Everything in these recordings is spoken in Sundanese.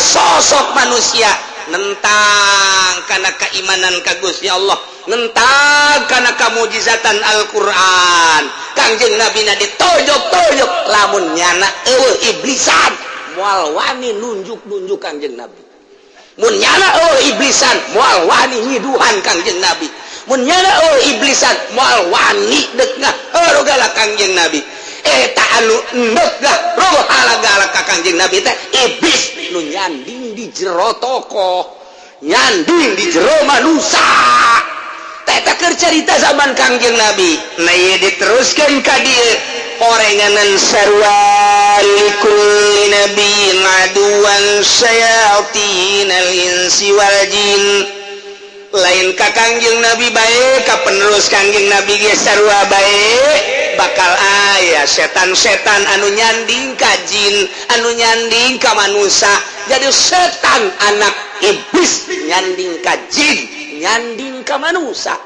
Sosok manusia nentang karena keimanan ka Gusti Allah, nentang karena kamujizatan Al-Quran. Kangjeng Nabi na ditojok-tojok. Lamun nyana euweuh iblisan, moal wani nunjuk-nunjuk Kangjeng Nabi. Mun nyana euweuh iblisan, moal wani nyiduhan Kangjeng Nabi. Mun nyana euweuh iblisan, moal wani dek ngaharogala Kangjeng Nabi. Eta anu endek roh galak ka Kangjeng Nabi teh iblis nu nyanding di jero tokoh, nyanding di jero manusia. Eta keur carita zaman Kangjeng Nabi. Nah, ieu diteruskeun ka dieu, orenganan sarua, likulli nabiyyin aduwan syayatinal insi wal jin. Lain ka Kangjeng Nabi bae, ka penerus Kangjeng Nabi ge sarua bae, bakal aya setan-setan anu nyanding ka jin, anu nyanding ka manusia. Jadi setan anak iblis nyanding ka jin, nyanding ka manusia.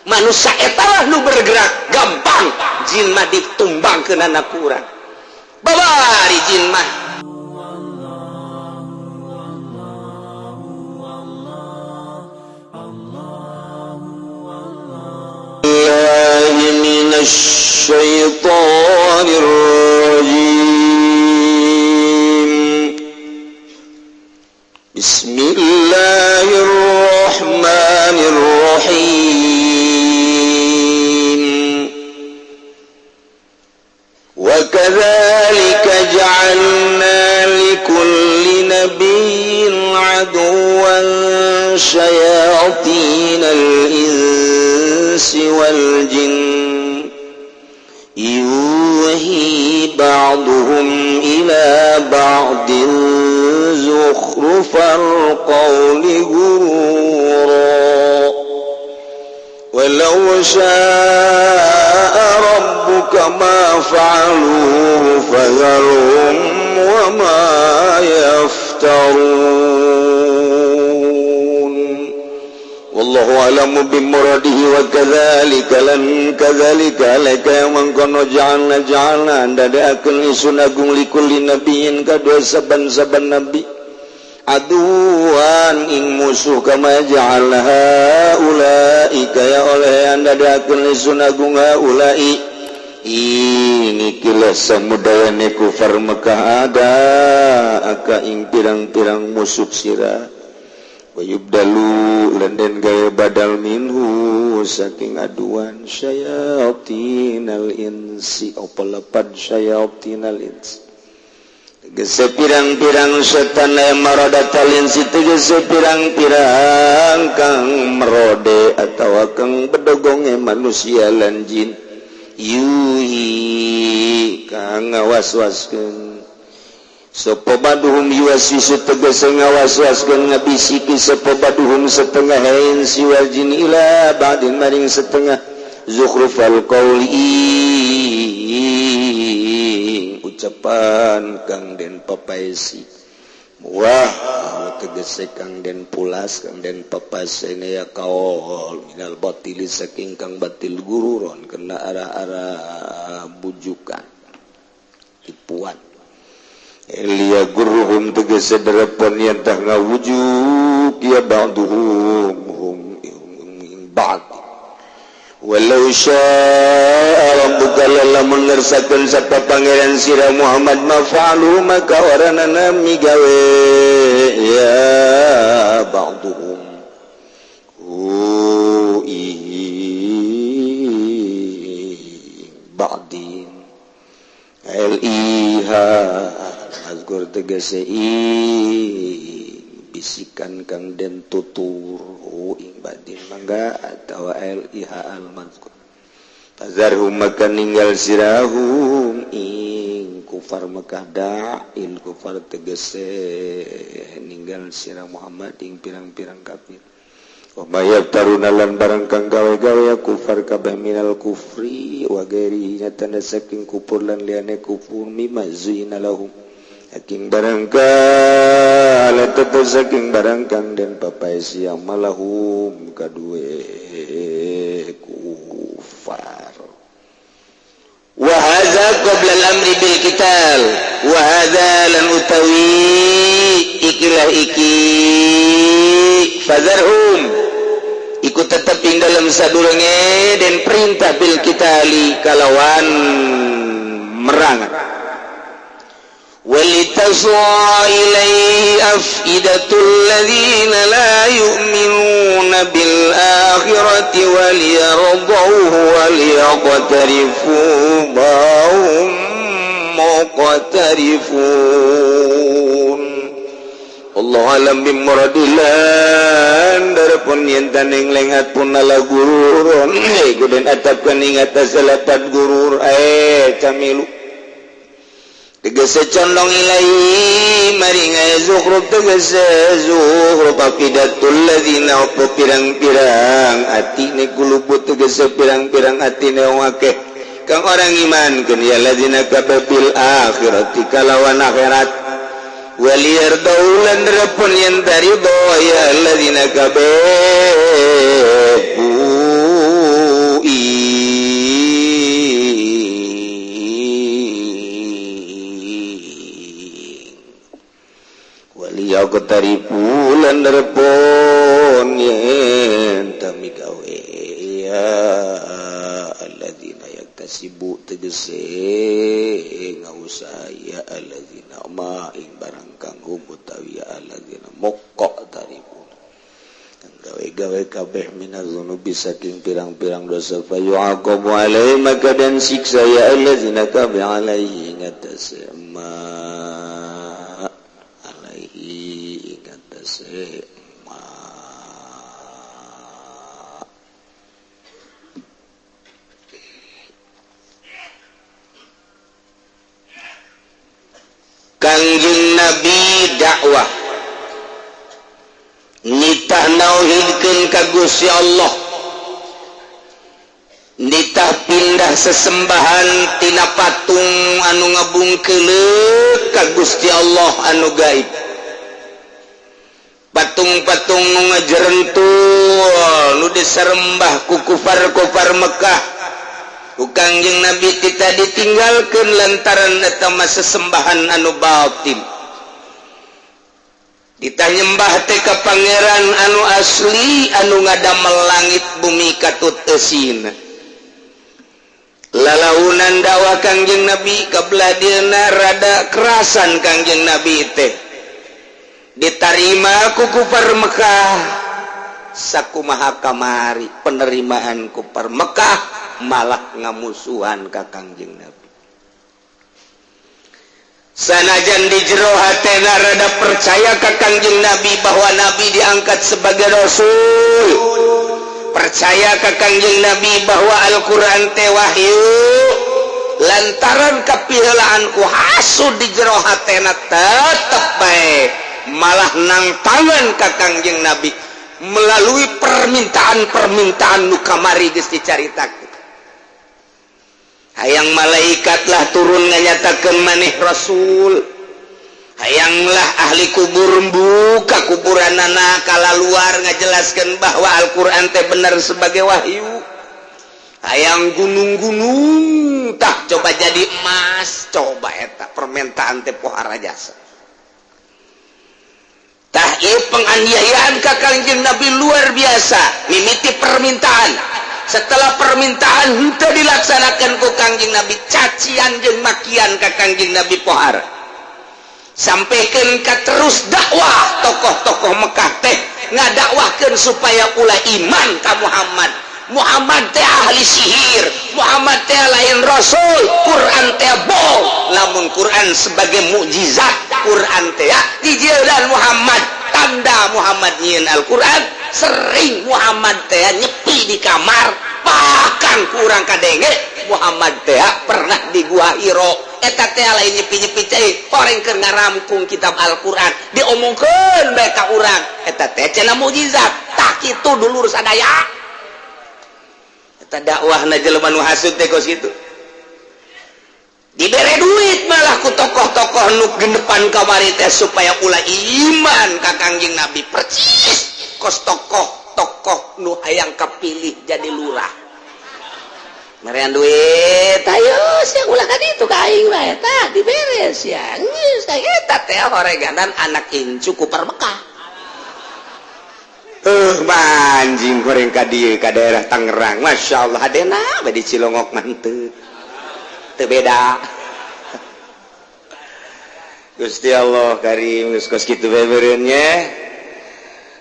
Manusia etalah nu bergerak gampang, jin mah ditumbang ke anak kurang babari jin mah. الله من الشيطان الرجيم. بسم الله الرحمن الرحيم. وكذلك جعلنا لكل نبي عدوا شياطين الإنس والجن يوحي بعضهم إلى بعض زخرف القول غرورا، ولو شاء ربك ما فعلوه، فذرهم وما يفترون. والله أعلم بمراده. وكذلك lan كذلك lek mangkono جعلنا جعلنا ndadekaken isun agung لكل نبي kadua saban-saban nabi عدوا ing musuh كما جعلنا هؤلاء kaya oleh ndadekaken isun agung هؤلاء ini kila samudayane kufar Mekah ada aka ing pirang-pirang musuh sira. ويبدل lan den gawe badal منه saking عدوا شياطين الإنس apa lepat شياطين الإنس tegese pirang-pirang setan مردة الإنس tegese pirang-pirang kang merode atau kang bedogonge manusia lan jin. يوحي kang ngawas-waskeun sapa بعضهم يوسوس tegese ngawas-waskeun, ngabisiki sapa بعضهم setengah إنس والجن إلى بعض maring setengah زخرف القول ucapan kang den papaesi. Wah, tegese kang den pulas, kang den papasene ya kaol من الباطل saking kang batil غرورا kena arah-arah bujukan, tipuan. ليغرهم tegese derepon yen tah ngawujud ya بعضهم هم بعض. ولو شاء ربك lamun ngersakeun sapa Pangeran sira Muhammad ما فعلوه maka oranana migawe ya بعضهم hu بعض l i h azgur tegese i bisikan kang den tutur hu ing بعض mangga atawa l i h al mazkur. فذرهم maka ninggal sira هم ing kufar Mekah دع الكفار tegese ninggal sira Muhammad ing pirang-pirang kafir. وما يفترون lan barang kang gawe-gawe ya kufar kabeh من الكفر وغيره nyatana saking kufur lan liyane kufur مما زين لهم saking barang kang tetep saking barang kang den papai siang malahum kadue kufar. وهذا قبل الأمر بالقتال. وهذا lan utawi. Ikilah iki fazarhum ikut tetep ing dalam sadurunge dan perintah bil qitali kalawan merangan. Walitasgha ilaihi afidatul ladzina la yu'minuna bil akhirati waliyardawhu waliyaqtarifu ma hum muqtarifun. Allah alam bimuradilan darapun yen taning lengat pun ala gururun iku den atapkan ing atas lapat gurur camilu, tegese condong ilaihi maring zukhruf, tegese zukhruf, afidatul ladzina apa pirang-pirang atine kulubu, tegese pirang-pirang atine wong akeh kang orang iman keun ya ladzina kabeh bil akhirati kalawan akhirat. Waliyardau lan repun yen ridho ya alladzina kabeh hu ing waliyaqtarifu lan repun yen tami gawe ya alladzina yaktasibu, tegese ngausaha ya alladzina ma ing barang kang hum utawi ya alladzina muqtarifun kang gawe-gawe kabeh minaz dzunubi saking pirang-pirang dosa. Fayu'aqabu alaihi maka dan siksa ya alladzina kabeh alaihi ing atase ma, alaihi ing atase ma. Kangjeng Nabi dakwah nitah nauhidkeun ka Gusti Allah, nitah pindah sesembahan tina patung anu ngabungkeuleuk ka Gusti Allah anu gaib. Patung-patung nu ngajerentul nu diserembah ku kufar-kufar Mekah ku Kangjeng Nabi kita ditinggalkan lantaran eta mah sesembahan anu batil. Ditanyembah teh ka pangeran anu asli anu ngadamel langit bumi katut eusina. Lalaunan dakwah Kangjeng Nabi kabeladieuna rada kerasan. Kangjeng Nabi teh ditarima ku kufar Mekah sakumaha kamari penerimaan kufar Mekah, malah ngamusuhan ka Kangjeng Nabi. Sanajan di jero hatena rada percaya ka Kangjeng Nabi bahwa Nabi diangkat sebagai rasul, percaya ka Kangjeng Nabi bahwa Al-Qur'an teh wahyu, lantaran kapiheulaan ku hasud di jero hatena tetep bae malah nangtangan ka Kangjeng Nabi melalui permintaan-permintaan nu kamari geus dicaritakeun. Hayang malaikatlah turun nganyatakeun maneh rasul, hayanglah ahli kubur buka kuburanana kala luar ngajelaskan bahwa Al-Qur'an teh benar sebagai wahyu, hayang gunung-gunung tah coba jadi emas. Coba eta permintaan teh pohara jasa. Tah, ieu penganiayaan ka Kangjeng Nabi luar biasa. Mimiti permintaan, setelah permintaan henteu dilaksanakan ku Kangjeng Nabi, cacian jeung makian ka Kangjeng Nabi pohara, sampaikan ka terus dakwah tokoh-tokoh Mekah teh ngadakwahkeun supaya ulah iman ka Muhammad. Muhammad teh ahli sihir, Muhammad teh lain rasul, Quran teh bohong. Lamun Quran sebagai mukjizat, Quran teh dijieun Muhammad, tanda Muhammad nyieun Al-Quran, sering Muhammad teh nyepi di kamar, bahkan kurang kadenge Muhammad teh pernah di Gua Hiro. Eta teh lain nyepi-nyepi cai, horeng keur ngaramkung kitab Al-Quran, diomongkeun bae ka urang. Eta teh cenah mukjizat. Tah kitu dulur sadaya, eta dakwahna jelema nu hasud teh kos kitu. Dibere duit malah ku tokoh-tokoh nu genepan kamari teh supaya ulah iman ka Kangjeng Nabi, percis kos tokoh-tokoh nu hayang kapilih jadi lurah, merean duit, ayo sia ulah ka ditu ka aing bae. Tah, diberes ya geus. Eta teh horeganan anak incu kufar Mekah. Anjing goreng ka dieu ka daerah Tangerang. Masya Allah, hadena bae di Cilongok mah teu teu beda. Gusti Allah Karim, geus kos kitu bae meureun nya.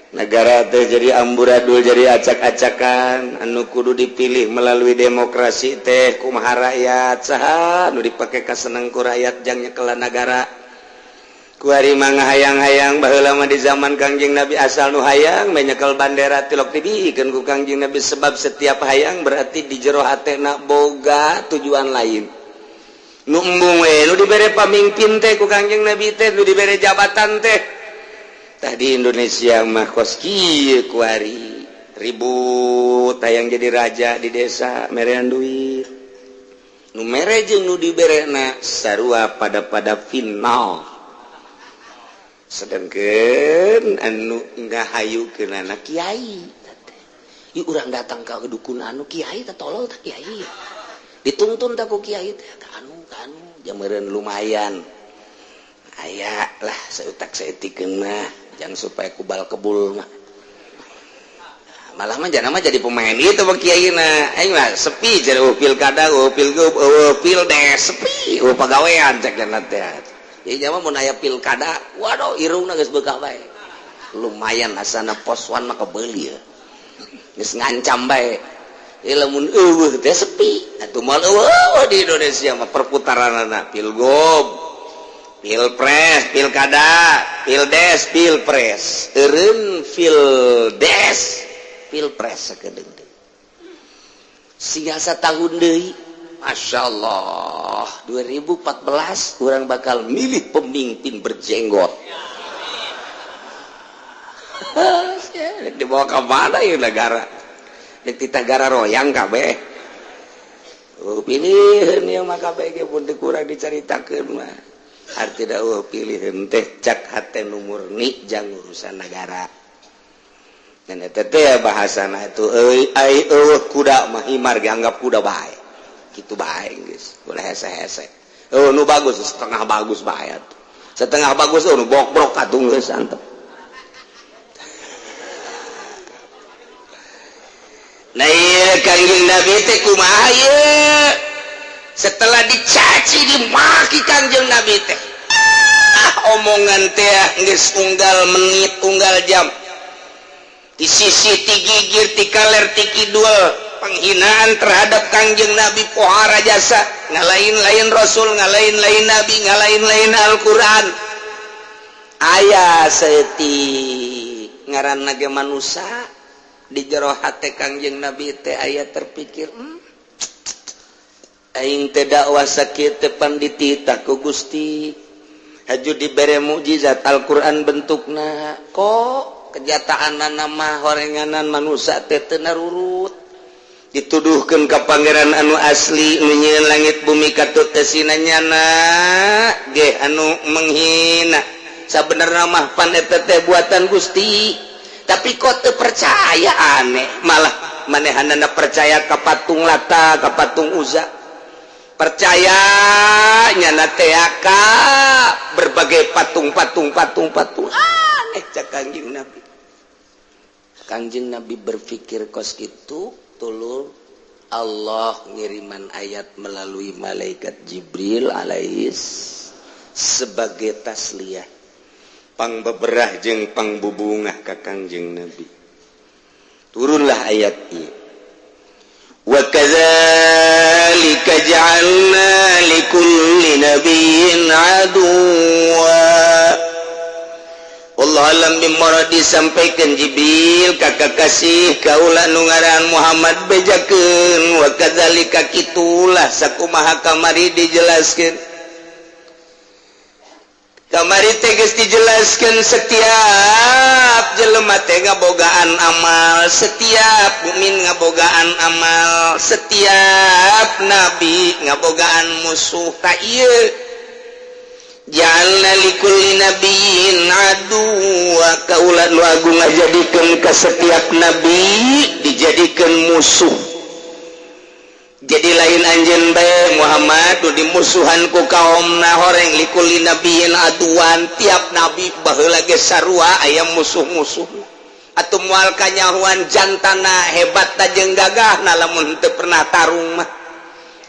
Negara teh jadi amburadul, jadi acak-acakan. Anu kudu dipilih melalui demokrasi teh kumaha rakyat, saha nu dipake kaseneng ku rakyat jang nyekelan negara. Kuari mah ngahayang-hayang. Baheula mah di zaman Kangjeng Nabi, asal nu hayang nyekel bandera, tilok dibikeun ku Kangjeng Nabi, sebab setiap hayang berarti di jero hatena boga tujuan lain. Nu embung we nu dibere pamimpin teh ku Kangjeng Nabi teh, nu dibere jabatan teh. Tadi Indonesia mah kos kieu kuari, ribut. Hayang jadi raja di desa, merean duit. Nu mere jeung nu diberena sarua pada pada final, sedangkan anu ngahayukeun anak kiai. Ieu urang datang ka dukun anu kiai teh, tolol tah kiai, dituntun tah ku kiai teh ka anu ka anu, jameureun lumayan aya lah seutak saeutikeun mah, jangan supaya kubal kebul mah. Malah mah jangan mah jadi pemain itu bang kiai na. Aing mah sepi jadi, oh pilkada, oh pilgub, oh pildes, sepi, oh pagawean cek teh. Jadi mah mun aya pilkada, waduh, irungna geus beukah bae. Lumayan asana poswan mah kebeuli ya, geus ngancam bae. Lamun euweuh teh sepi atuh, moal euweuh di Indonesia mah perputaranana pilgub, pilpres, pilkada, pildes, pilpres, eureun pildes, pilpres sakedeung deui siga satahun deui. Masya Allah, 2014 urang bakal milih pemimpin berjenggot. Dibawa ke mana ya negara? Dek negara royang kabeh. Oh, pilih ya mah kabeh ge pun kurang dicaritakeun mah. Arti oh pilih teh cak hate nu murni jang urusan negara. Dan eta teh bahasana itu euy, ai eueuh kuda mah himar dianggap kuda bae. Kitu bae geus, ulah hese-hese. Oh, nu bagus setengah bagus bae atuh. Setengah bagus, oh nu bok-brok atuh geus antep. Nah, iya Kangjeng Nabi teh kumaha ieu? Setelah dicaci dimaki Kangjeng Nabi teh. Ah, omongan teh geus unggal menit unggal jam. Di sisi ti gigir, ti kaler, ti kidul, penghinaan terhadap Kangjeng Nabi, pohara jasa, ngalain-lain Rasul, ngalain-lain Nabi, ngalain-lain Al-Quran. Aya saeutik ngaranna ge manusia, di jero hate Kangjeng Nabi teh aya terpikir, aing teh dakwah sakieu teh pan dititah ku Gusti, haju dibere mukjizat Al-Qur'an bentukna, kok kenyataanana mah horenganan manusia teh teu narurut. Dituduhkeun ka Pangeran anu asli nu nyieun langit bumi katut teh nyana ge anu menghina. Sabenerna mah pan eta teh buatan Gusti, tapi kok teu percaya? Aneh, malah manehanana percaya ka patung Lata, ka patung Uza, percaya nyana teh ka berbagai patung-patung, patung-patung. Aneh, cak Kangjeng Nabi. Kangjeng Nabi berpikir kos itu, tulur Allah ngiriman ayat melalui malaikat Jibril alaihis sebagai tasliyah, pang beberah jeung pang bubungah ka Kangjeng Nabi. Turunlah ayat ieu, "Wa kadzalika ja'alna likulli nabiyyin aduwa." Wallahu a'lam bimurad. Disampaikan Jibril ka kakasih kaula nu ngaran Muhammad, bejakeun, "Wa kadzalika," kitulah sakumaha kamari dijelaskeun. Kamari teh geus dijelaskeun, setiap jelema teh ngabogaan amal, setiap mukmin ngabogaan amal, setiap nabi ngabogaan musuh. Tak ieu, "Ja'alna likulli nabiyyin aduwa," kaula nu agung ngajadikeun ka setiap nabi dijadikeun musuh. Jadi lain anjeun bae, Muhammad, nu dimusuhan ku kaumna. Horeng likulli nabiyyin aduwan, tiap nabi baheula ge sarua aya musuh-musuh. Atuh moal kanyahoan jantana hebat ta jeung gagahna lamun teu pernah tarung mah.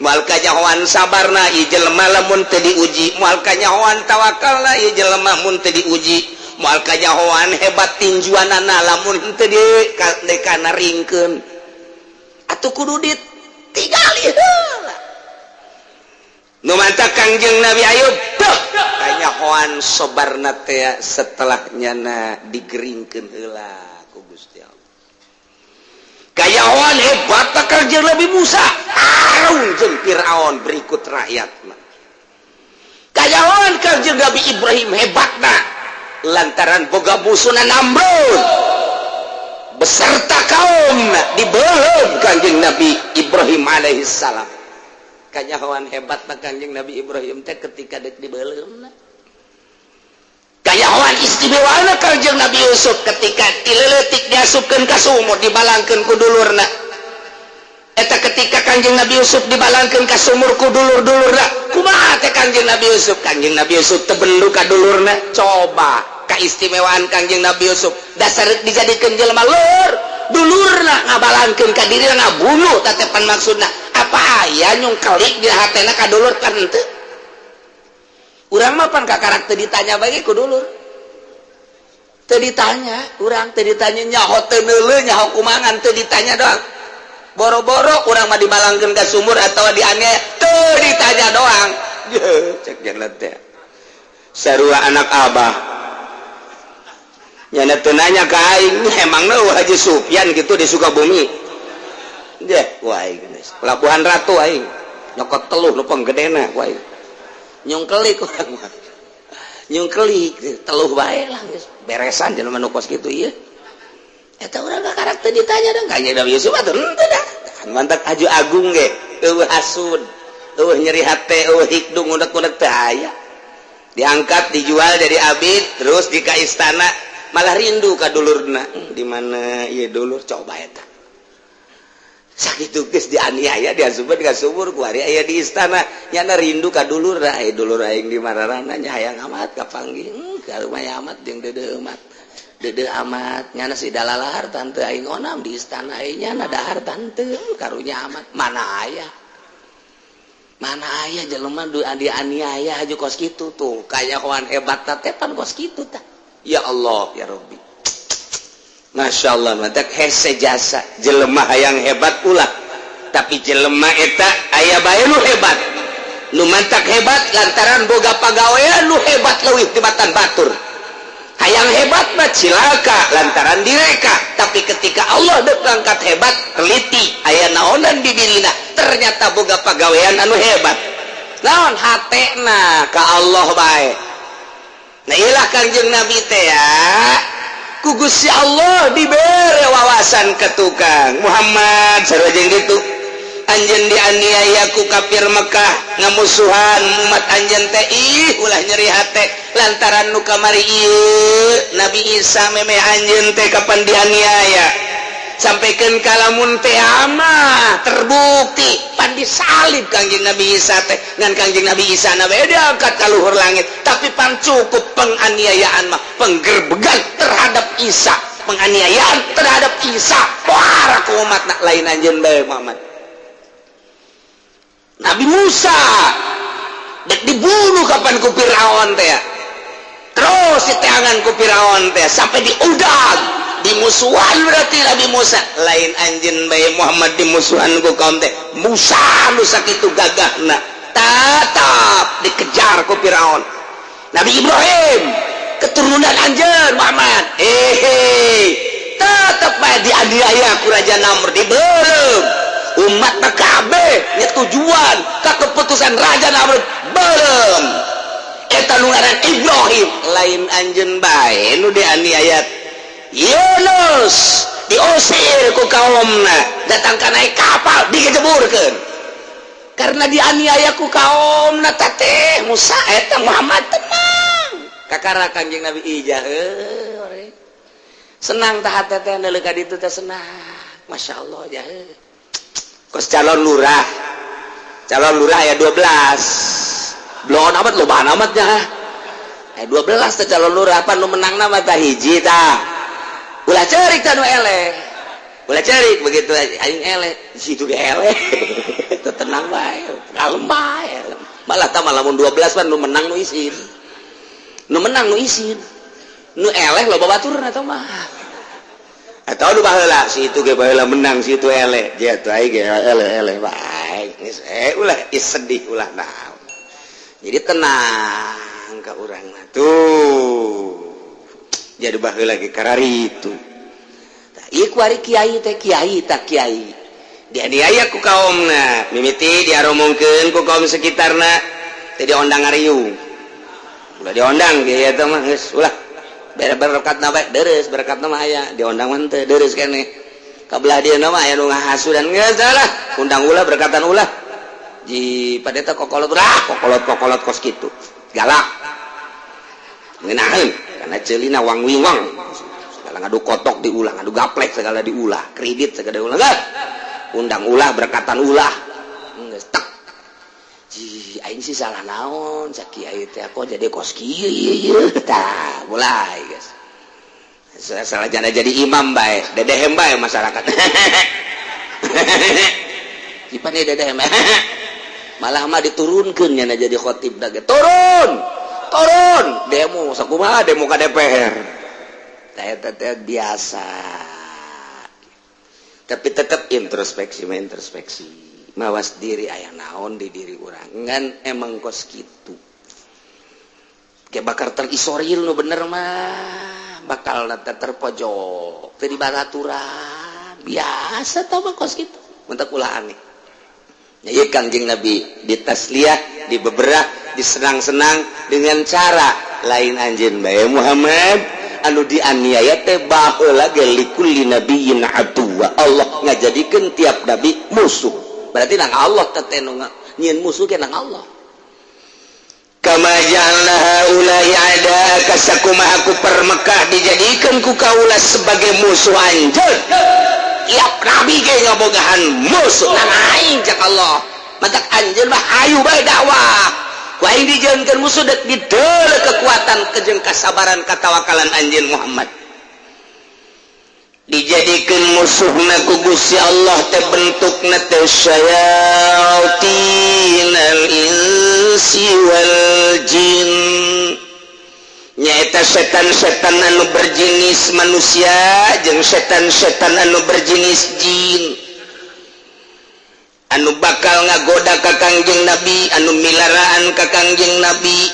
Moal kanyahoan sabarna ieu jelema lamun teu diuji. Moal kanyahoan tawakalna ieu jelema mun teu diuji. Moal kanyahoan hebat tinjuanana lamun teu di kana ringkeun. Atuh kudu ditinggali heula. Nu mantak Kangjeng Nabi Ayub tuh kanyahoan sobarna teh setelah nyana digeringkeun heula ku Gusti Allah. Kanyahoan hebat Kangjeng Nabi Musa tarung jeung Firaun berikut rakyatna. Kanyahoan Kangjeng Nabi Ibrahim hebatna lantaran boga musuhna Namrud beserta kaum dibeuleum Kangjeng Nabi Ibrahim alaihissalam. Kanyahoan hebat Kangjeng Nabi Ibrahim teh ketika dek dibeuleum. Kanyahoan istimewa Kangjeng Nabi Yusuf ketika ti leutik diasupkeun ka sumur, dibalangkeun ku dulurna. Eta ketika Kangjeng Nabi Yusuf dibalangkeun ka sumur ku dulur-dulurna, kumaha teh Kangjeng Nabi Yusuf? Kangjeng Nabi Yusuf teu bendu ka dulurna. Coba keistimewaan Kangjeng Nabi Yusuf, dasar dijadikeun jelema lur, dulurna ngabalangkeun ka diri, ngabunuh tatepan. Maksudna apa aya nyungkelik di hatena ka dulur? Kan henteu. Urang mah pan kakarak teu ditanya bagi ku dulur. Teu ditanya urang, teu ditanya. Nyaho teu neuleuh, nyaho kumangan, teu ditanya doang. Boro-boro urang mah dibalangkeun ka sumur atau dianiaya, teu ditanya doang. Cek jalan teh sarua anak abah nyana teu nanya ka aing. Emangna Haji Sufyan gitu di Sukabumi? Deh, wah, aing geus Pelabuhan Ratu, aing nyokot teluh nu panggedena ku aing. Nyungkelik urang mah, nyungkelik teluh bae lah, geus beresan jelema nu kos kitu ieu. Eta urang kakarak teu ditanya dong. Kanjeng Nabi Yusuf atuh henteu dah kan. Mantak aju agung ge eueuh hasud, eueuh nyeri hate, eueuh hikdung unek-unek teu aya. Diangkat, dijual jadi abid, terus di ka istana malah rindu ka dulurna. Di mana ieu dulur? Coba eta sakitu geus dianiaya, diasupkeun ka sumur, kuari aya di istana, nyana rindu ka dulur. Aya dulur aing di mararana nya, hayang amat kapanggih. Ka lumayan amat jeung deudeuh amat, deudeuh amat nyana si dalalahar tante aing onam di istana aing, nyana dahar tante. Karunya amat. Mana aya, mana aya jelema du dianiaya aju kos kitu tuh? Kanyahoan hebat teh pan kos kitu tah. Ya Allah, ya Rabbi, Masya Allah. Mantak hese jasa jelema hayang hebat ulah, tapi jelema eta aya bae nu hebat, nu mantak hebat lantaran boga pagawean nu hebat leuwih tibatan batur. Hayang hebat mah cilaka lantaran direka, tapi ketika Allah dek ngangkat hebat, teliti aya naonan di dirina, ternyata boga pagawean anu hebat. Naon hatena ka Allah bae. Nah, ilah Kangjeng Nabi teh ya ku Gusti Allah dibere wawasan ke tukang Muhammad sarua jeung kitu. Anjeun dianiaya ku kafir Mekah, ngamusuhan umat anjeun teh, ih, ulah nyeri hate lantaran nu kamari ieu Nabi Isa memeh anjeun teh kapan dianiaya. Sampaikan kalamun teh mah terbukti pan disalib Kangjeng Nabi Isa teh, ngan Kangjeng Nabi Isa na bae diangkat ka luhur langit. Tapi pan cukup penganiayaan mah, penggerbegan terhadap Isa, penganiayaan terhadap Isa para ku umat nak, lain anjeun bae, Muhammad. Nabi Musa dek dibunuh kapan ku Firaun teh, terus diteangan ku Firaun teh sampai diudag, dimusuhan. Berarti Nabi Musa, lain anjeun bae, Muhammad, dimusuhan ku kaum teh. Musa nu sakitu gagahna tetap dikejar ku Firaun. Nabi Ibrahim keturunan anjeun, Muhammad, eh, tetap bae dianiaya ku Raja Namrud, dibeuleum umat PKB nyetujuan ke keputusan Raja Namrud belum. Eta nu ngaran Ibrahim, lain anjeun bae nu dianiaya. Yunus diusir ku kaumna, datang ka naik kapal, digejeburkeun karena dianiaya ku kaumna. Teh Musa eta, Muhammad tenang. Kakara Kanjeng Nabi ijah heuh, senang tah hate teh, neuleuh ka ditu teh senang. Masya Allah, jah, kos calon lurah. Calon lurah ya 12, belum amat, loba amatnya. Eh, 12 teh calon lurah, apa nu menang nama tah hiji tah. Ulah cerik tah nu eleh, ulah cerik. Begitu aing eleh, situ ge eleh. Teu, tenang bae, kalem bae. Malah tah lamun 12 pan nu menang nu isin, nu menang nu isin, nu eleh loba baturna atau mah atau nu baheula si itu ge baheula menang, si itu eleh, dia tuh aing ge eleh, eleh bae geus. Eh, ulah is sedih, ulah naon, jadi tenang ka urang mah. Tuh, jadi baheula ge karari itu. Tah, ieu kuari kiai teh, kiai tak kiai dianiaya ku kaumna, mimiti diaromongkeun ku kaum sekitarna teh, diondang ngariung. Ulah diondang kiai eta mah, geus ulah bere berkat na bae, deres berkat mah aya, diondang mah teu deres keneh. Kabelah dia mah aya nu ngahasudan, geus lah undang ulah, berkatan ulah. Ji padeta kokolot lah, kokolot kokolot kos kitu galak ngeunaheun karena ceulina wang wingwang segala, ngadu kotok diulah, ngadu gaplek segala diulah, kredit segala diulah. Geus undang ulah, berkatan ulah, geus tek. Ji, aing sih salah naon cak kiai teh, kok jadi kos kieu ieu? Tah, mulai guys. Salah jana jadi imam bae, dedehem bae masyarakat. Ipan dedehem. Malah mah diturunkeun nyana jadi khotib da ge. Turun. Turun. Demo sakumaha, demo ka DPR. Tah, eta teh biasa. Tapi tetap introspeksi mah introspeksi. Mawas diri, aya naon di diri urang, ngan emang kos kitu kayak bakal terisolir. Nu bener mah bakal nanti terpojok, teu dibaraturan, biasa tah mah kos kitu, mentak ulah aneh. Ya, ieu Kangjeng Nabi ditasliyah, dibeberah, disenang-senang dengan cara lain. Anjeun bae Muhammad anu dianiaya teh, baheula ge likulli nabiyyin aduwa. Allah ngajadikeun tiap nabi musuh, berarti nang Allah teh nu nyieun musuh ge nang Allah. Kama ja'alna haula'i a'da'aka, sakumaha ku Mekah dijadikan ku kaula sebagai musuh anjeun. Tiap nabi ge ngabogahan musuh, nang aing cak Allah. Matak anjeun mah hayu bae dakwah, ku aing dijieunkeun musuh dek dideuleu kekuatan kejeng kasabaran katawakalan anjeun Muhammad. Dijadikan musuhna ku Gusti Allah teh bentukna teh syayatinal insi wal jin, nyaeta setan-setan anu berjenis manusia jeung setan-setan anu berjenis jin, anu bakal ngagoda ka Kangjeng Nabi, anu milaraan ka Kangjeng Nabi,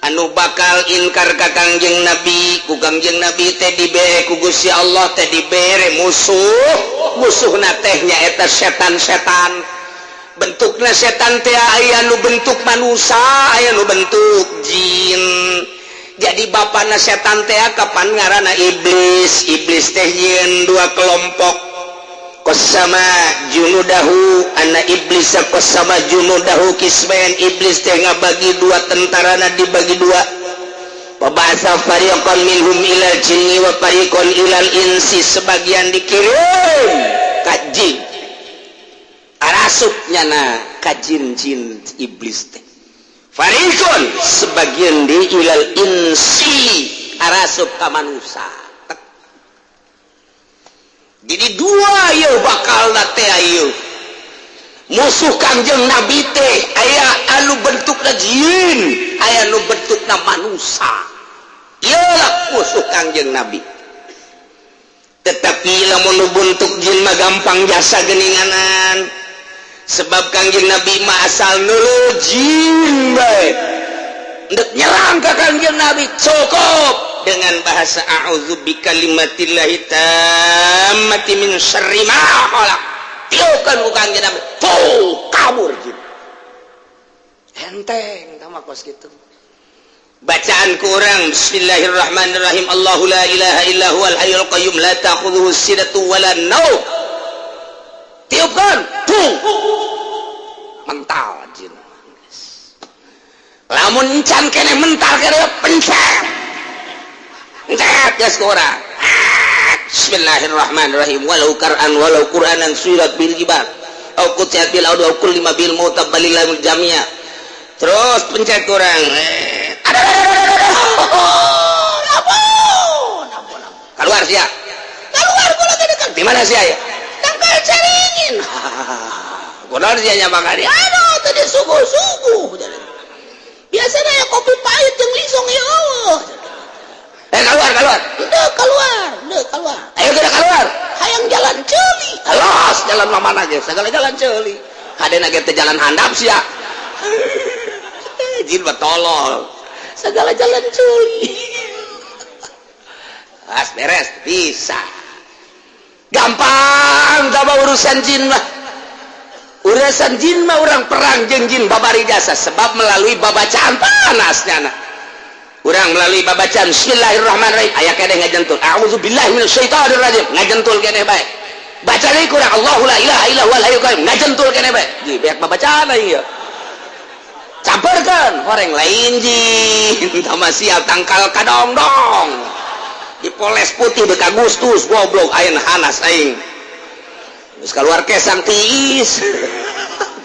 anu bakal inkar ka Kangjeng Nabi. Ku Kangjeng Nabi teh dibere ku Gusti Allah teh dibere musuh. Musuhna teh nyaeta setan-setan. Bentukna setan teh aya nu bentuk manusia, aya nu bentuk jin. Jadi bapana setan teh kapan ngaranna iblis. Iblis teh nyieun dua kelompok. Qassama junudahu, anna iblis qassama junudahu qismain. Iblis teh ngabagi dua, tentarana dibagi dua. Wa ba'atsa fariqan minhum ilal jinni wa fariqan ilal insi. Sebagian dikirim ka jin, arasup nyana ka jin-jin iblis teh. Fariqon sebagian di ilal insi, arasup ka manusia. Jadi dua yeuh bakal teh ieu musuh Kangjeng Nabi teh, aya anu bentukna jin, aya anu bentukna manusia. Iyalah musuh Kangjeng Nabi. Tetapi lamun nu bentuk jin mah gampang jasa geninganan, sebab Kangjeng Nabi mah asal nulu jin bae ndek nyerang ka Kangjeng Nabi cukup dengan bahasa a'udzu bikalimatillahi tammati min syarri ma khalaq. Tiupkan ku Kangjeng Nabi tuh, kabur jin. Enteng tama kos kitu. Bacaan kurang bismillahirrahmanirrahim, Allahu la ilaha illa huwal hayyul qayyum la ta'khudhuhu sinatu wala naum, tiupkan tuh, mental jin. Lamun encan kene mental kene, pencet pencet geus ku urang bismillahirrahmanirrahim, walau kar'an walau qur'anan suyirat bil jibal. Au quti'at bil ardu au kullima bil mauta balillahil jamia. Terus pencet kurang. Ampun, ampun, ampun. Keluar sia. Keluar kula teh. Di mana sia ya? Tangkal caringin. Kunaon sia nya makani? Aduh, tadi suguh-suguh. Biasanya ya kopi pahit jeung lisong ya Allah. Eh, keluar, keluar. Udah keluar, udah keluar. Ayo kita keluar. Hayang jalan ceuli. Alas, jalan mana aja, segala jalan ceuli. Hadena ge teh jalan handap sia. Jin mah tolol. Segala jalan ceuli. As beres bisa. Gampang tambah urusan jin mah. Urusan jin mah orang perang jeung jin babari jasa sebab melalui babacaan panasnya nah. Urang melalui babacaan Bismillahirrahmanirrahim aya keneh ngajentul. A'udzubillahi minasyaitonirrajim ngajentul keneh bae. Baca deui kurang Allahu la ilaha illa huwal hayyul qayyum ngajentul keneh bae. Ji beak babacaan aing ieu. Camperkeun horeng lain jin tama siap tangkal kadongdong. Dipoles putih bek Agustus goblok ayeuna hanas aing. Geus keluar kesang tiis.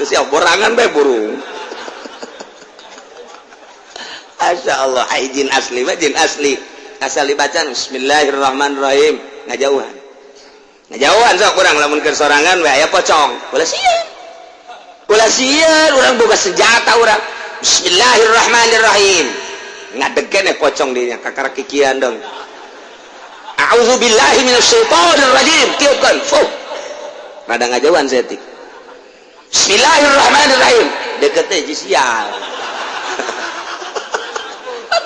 Geus siap borangan bae burung. Masya Allah, ai jin asli mah jin asli. Asal dibaca Bismillahirrahmanirrahim ngajauhan. Ngajauhan sok kurang lamun keur sorangan we aya pocong. Ulah sieun. Ulah sieun urang boga senjata urang. Bismillahirrahmanirrahim. Ngadegen pocong dinya kakara kikian dong. A'udzubillahi minasyaitonirrajim. Tiupkeun. Fuh. Rada ngajauhan setik. Bismillahirrahmanirrahim. Deket teh sial.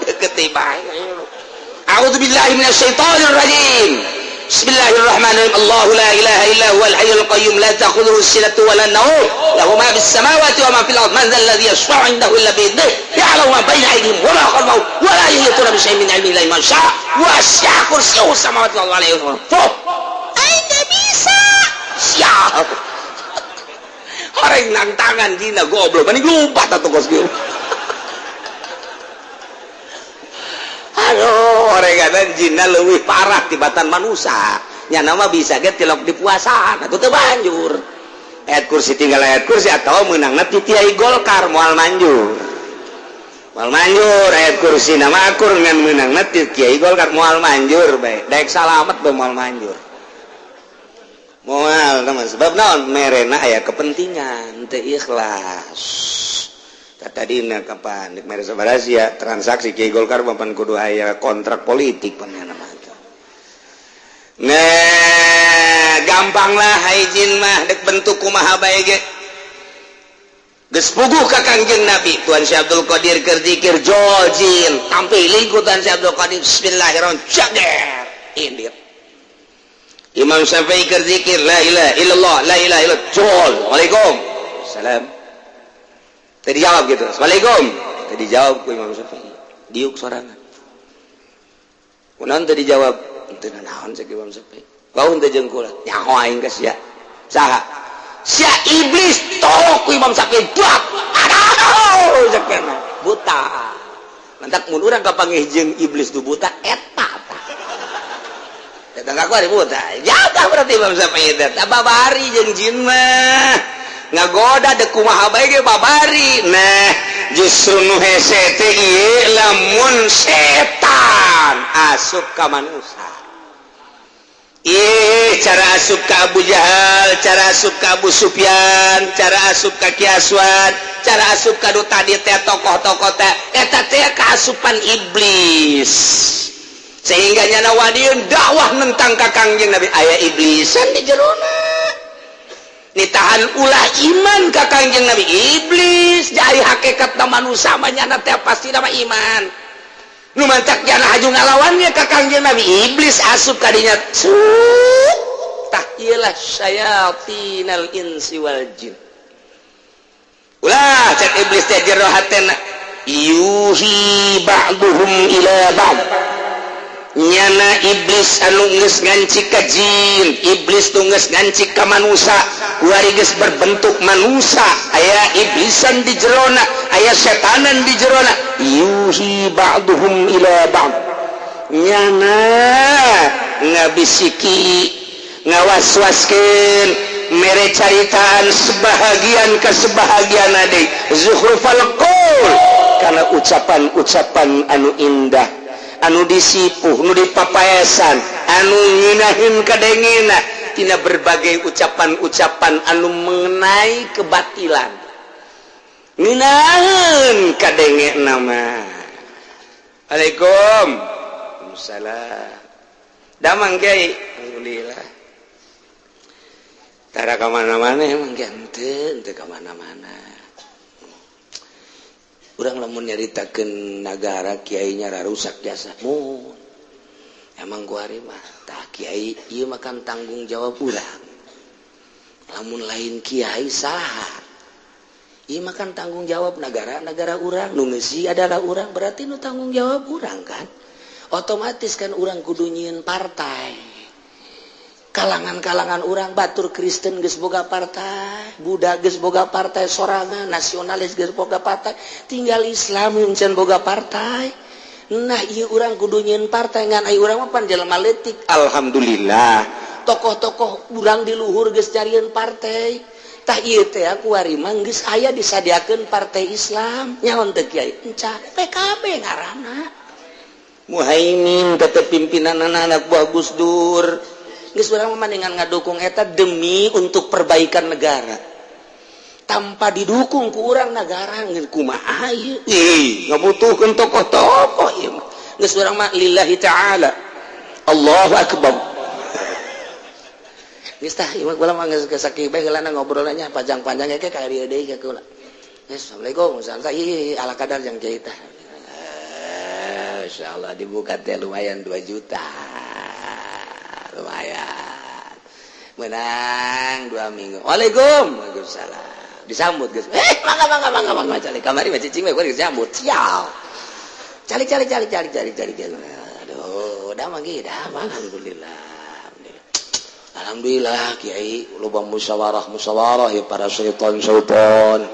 Deket bae. A'udzubillahi minasyaitonirrajim. Bismillahirrahmanirrahim. Allahu la ilaha illa huwal hayyul qayyum la ta'khudhuhu sinatun wa la nawm. Lahu ma fis samawati wa ma fil ardh. Man dzal ladzi yashfa'u 'indahu illa bi idhnihi. Ya'lamu ma baina aydihim wa ma khalfahum wa la yuhituna bi syai'in min 'ilmihi illa bima syaa. Wasi'a kursiyyuhu samawati wal ardi. Fuh. Aing teu bisa. Siap. Horeng nang tangan dina goblok, mending lompat atuh kos kieu. Aduh, orengan jinna leuwih parah tibatan manusia. Nya nama bisa ge tilok di puasaan atuh teu banjur. Ayat kursi tinggal ayat kursi atau meunangna ti Kiai Golkar moal manjur. Moal manjur ayat kursi nama akur ngan meunangna ti Kiai Golkar moal manjur bae. Daek salamet bae moal manjur. Moal teman sebab naon merena aya kepentingan teu ikhlas. Tadina kapan dek mere sabaraha sia transaksi Kiai Golkar papan kudu aya kontrak politik pan mah. Nah, gampang lah hai jin mah dek bentuk kumaha bae ge. Geus puguh ka Kangjeng Nabi Tuan Syekh Abdul Qadir keur zikir jol jin tampil ku Tuan Syekh Abdul Qadir bismillahirrahmanirrahim jager indit. Imam Syafi'i keur zikir la ilaha illallah la ilaha illallah jol. Waalaikum salam. Tadi jawab gitu. Assalamualaikum. Tadi jawab ku Imam Syafi'i. Diuk sorangan. Kunaon tadi jawab? Teu naon cek Imam Syafi'i. Bau teu jeung kula. Nyaho aing ka sia. Saha? Sia iblis tolok ku Imam Syafi'i. Buat. Aduh cek mah. Buta. Lantak mun urang kapanggih jeung iblis du buta eta tah. Datang ka ku ari buta. Jaga berarti Imam Syafi'i teh. Babari jeung jin mah. Ngagoda dek kumaha bae ge babari. Nah, justru nu hese teh ieu lamun setan asup ka manusia. Ih, cara asup ka Abu Jahal, cara asup ka Abu Sufyan, cara asup ka Ki Aswad, cara asup ka nu tadi teh tokoh-tokoh teh eta teh kaasupan iblis. Sehingga nyana wadiun dakwah nentang ka Kangjeng Nabi aya iblisan di jerona. Nitahan ulah iman ka Kangjeng Nabi iblis jadi hakikat na manusia mah nyana teh pasti nama iman. Nu mantak jana haju ngalawannya ka Kangjeng Nabi iblis asup ka dinya. Tah ieu lah syayatinal insi wal jin. Ulah cek iblis teh jero hatena yuhi ba'duhum ila ba'd. Nyana iblis anu geus nganci ka jin, iblis nu geus nganci ka manusia, kuari geus berbentuk manusia, aya iblisan di jerona, aya setanan di jerona, yuhi ba'duhum ila ba'd. Nyana ngabisiki ngawaswaskeun Mere caritaan sebahagian ke sebahagian ade zukhrufal qaul, karena ucapan-ucapan anu indah, anu disipuh, nu dipapaesan, anu nginahin kadengena tina berbagai ucapan-ucapan anu mengenai kebatilan, nginahin kadenge nama. Assalamualaikum. Waalaikumsalam. Damang, Kiai? Alhamdulillah. Tara kemana-mana emang, Kiai? Henteu, henteu kemana-mana. Urang lamun nyaritakeun nagara, kiainya rusak jasa mun emang kuari mah. Tah, Kiai, ieu mah kan tanggung jawab urang. Lamun lain kiai, saha? Ieu mah kan tanggung jawab negara. Negara urang, nu ngeusi adalah urang, berarti nu tanggung jawab urang kan. Otomatis kan urang kudu nyieun partai. Kalangan-kalangan urang, batur Kristen geus boga partai, Buddha geus boga partai sorangan, nasionalis geus boga partai, tinggal Islam yang can boga partai. Nah, ieu urang kudu nyieun partai. Ngan ai urang mah pan jelema leutik. Alhamdulillah, tokoh-tokoh urang di luhur geus nyarieun partai. Tah, ieu teh kuari mah geus aya disadiakeun partai Islam. Nyaon teu, Kiai? Enca PKB ngaranna. Muhaimin tetep pimpinan, anak buah Gus Dur. Geus, urang mah mendingan ngadukung eta demi untuk perbaikan negara. Tanpa didukung ku urang, negara kumaha ieu? Ih, ngabutuhkeun tokoh-tokoh ieu mah. Geus, urang mah lillahi ta'ala. Allahu akbar. Geus tah, ieu mah kula mah geus sakieu bae heulana ngobrolnya, panjang-panjang ge ka dieu deui ka kula. Geus, Assalamualaikum. Salam ieu ala kadar jang kiai tah. Insyaallah dibuka teh lumayan 2 juta. Lumayan menang 2 minggu. Waalaikum. Waalaikumsalam. Disambut, guys. Eh, mangga, mangga, mangga, mangga. Calik kamari mah cicing we disambut. Sial. Calik, calik, calik, calik, calik, calik. Aduh, udah manggi dah. Alhamdulillah, alhamdulillah, Kiai. Loba musyawarah musyawarah ya, para syaitan syaitan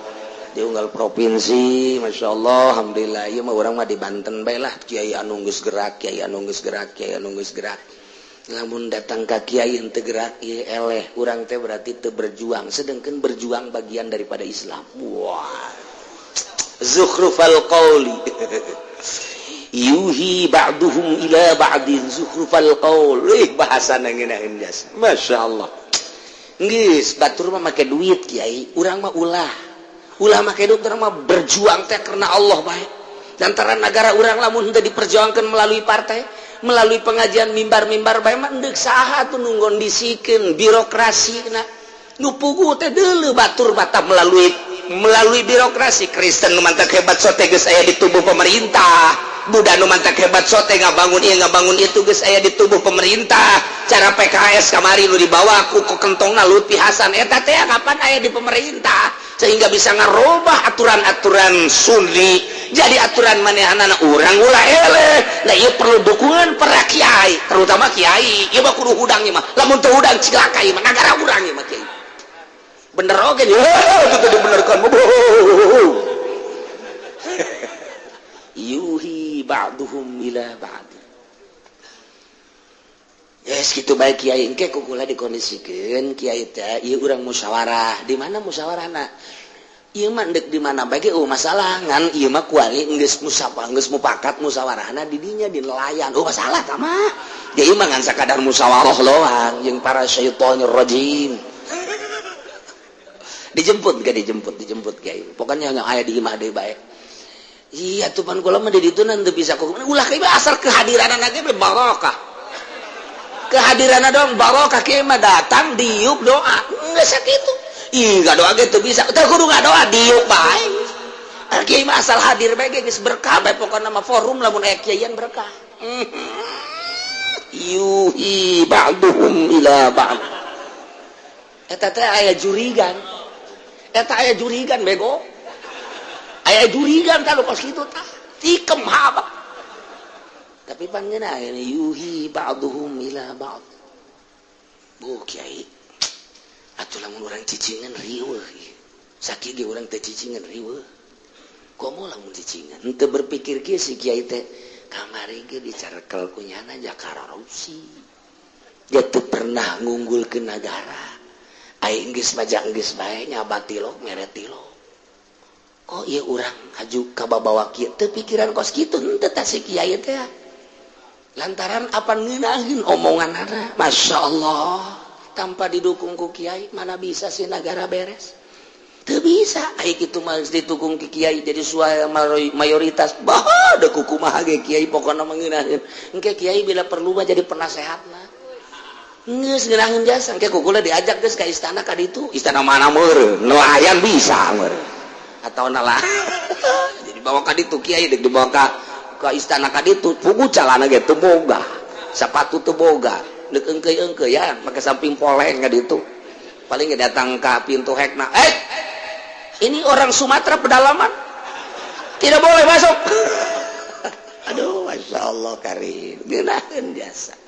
di unggal provinsi. Masya Allah, alhamdulillah. Ieu mah urang mah di Banten bae lah. Kiai anu geus gerak, kiai anu geus gerak, kiai anu geus gerak. Lamun datang ka kiai henteu gerak, ieu eleh urang teh, berarti teu berjuang, sedangkan berjuang bagian daripada Islam. Wah, zukhrufal qauli, yuhi ba'duhum ila ba'din zukhrufal qaul. Ih, bahasa ngeunaheun jas, Masya Allah. Geus, batur mah make duit, Kiai. Urang mah ulah, ulah make duit. Urang mah berjuang teh karena Allah bae. Antara negara urang lamun henteu diperjuangkan melalui partai, melalui pengajian, mimbar-mimbar bae mah, endek saha tuh nu ngondisikeun birokrasi? Na nu puguh teh deuleu batur mata melalui melalui birokrasi. Kristen nu mantak hebat sote geus aya di tubuh pemerintah, Buddha nu mantak hebat sote ngabangun ieu, ngabangun itu, geus aya di tubuh pemerintah. Cara PKS kamari nu dibawa ku kentongna Lutfi Hasan eta teh kapan aya di pemerintah sehingga bisa ngarubah aturan-aturan Sunni jadi aturan manehanana? Urang ulah eleh. Nah, ieu perlu dukungan para kiai, terutama kiai. Ieu mah kudu hudang ieu mah. Lamun teu hudang, cilaka ieu mah nagara urang ieu mah. Kiai bener oge itu teu dibenerkan. Yuhi ba'duhum ila ba'd. Yes, gitu baik, kiai. Engke ku kula dikondisikeun, kiai teh. Ieu urang musyawarah di mana? Musyawarahna ieu mah ndek di mana bae ge oh masalah. Ngan ieu mah kuari geus musyawarah, geus mupakat musyawarahna di dinya, di nelayan. Oh, masalah tah mah. Ya, ieu mah ngan sakadar musyawarah loang jeung para syaitonir rajim. Dijemput gak? Dijemput, dijemput, kiai. Pokoknya yang aya di imah deui bae. Iya tuh, pan kula mah di ditu teu bisa ku ulah kieu. Asal kehadiran ge barokah, kehadiran dong barokah. Kieu mah datang, diuk, doa, geus sakitu. Ih, nggak doa gitu bisa, teu kudu nggak doa, diuk bae. Kiai mah asal hadir bae geus berkah bae. Pokokna mah forum lamun aya kiaian berkah. Yuhi ba'duhum ila ba'd. Eta teh aya jurigan, eta aya jurigan bego, aya jurigan kalau kos kitu tah tikem haba. Tapi pangeuna ini yuhi ba'duhum ila ba'd. Bu kiai atuh, lamun urang cicingan riweuh. Sakieu ge urang teh cicingan riweuh, komo lamun cicingan. Henteu berpikir kieu si kiai teh, kamari ge dicarekel ku nyana ja korupsi, dia teu pernah ngunggul ke negara. Aing geus majang geus bae nyaba tilok mere tilok. Kok ieu urang haju ka babawa kieu teu pikiran kos kitu henteu tah si kiai teh. Lantaran apa ngeunaheun omonganana. Masya Allah, tanpa didukung ku kiai mana bisa sih negara beres. Teu bisa ai kitu mah geus didukung ku kiai jadi suara mayoritas. Bah, da kumaha ge kiai pokona mah ngeunaheun. Engke kiai bila perlu mah jadi penasehatna. Geus ngeunaheun jasa engke kukula diajak geus ka istana ka ditu. Istana mana meureun? Nelayan bisa meureun. Atau nalah jadi bawa ka ditu kiai deuk dibawa ka istana ka ditu pugu calana ge teu boga, sepatu teu boga, deuk eungkeuy-eungkeuy ya make samping poleng ka ditu. Paling ge datang ka pintu hekna, ini orang Sumatera pedalaman tidak boleh masuk. Aduh, Masya Allah karim, ngeunaheun jasa.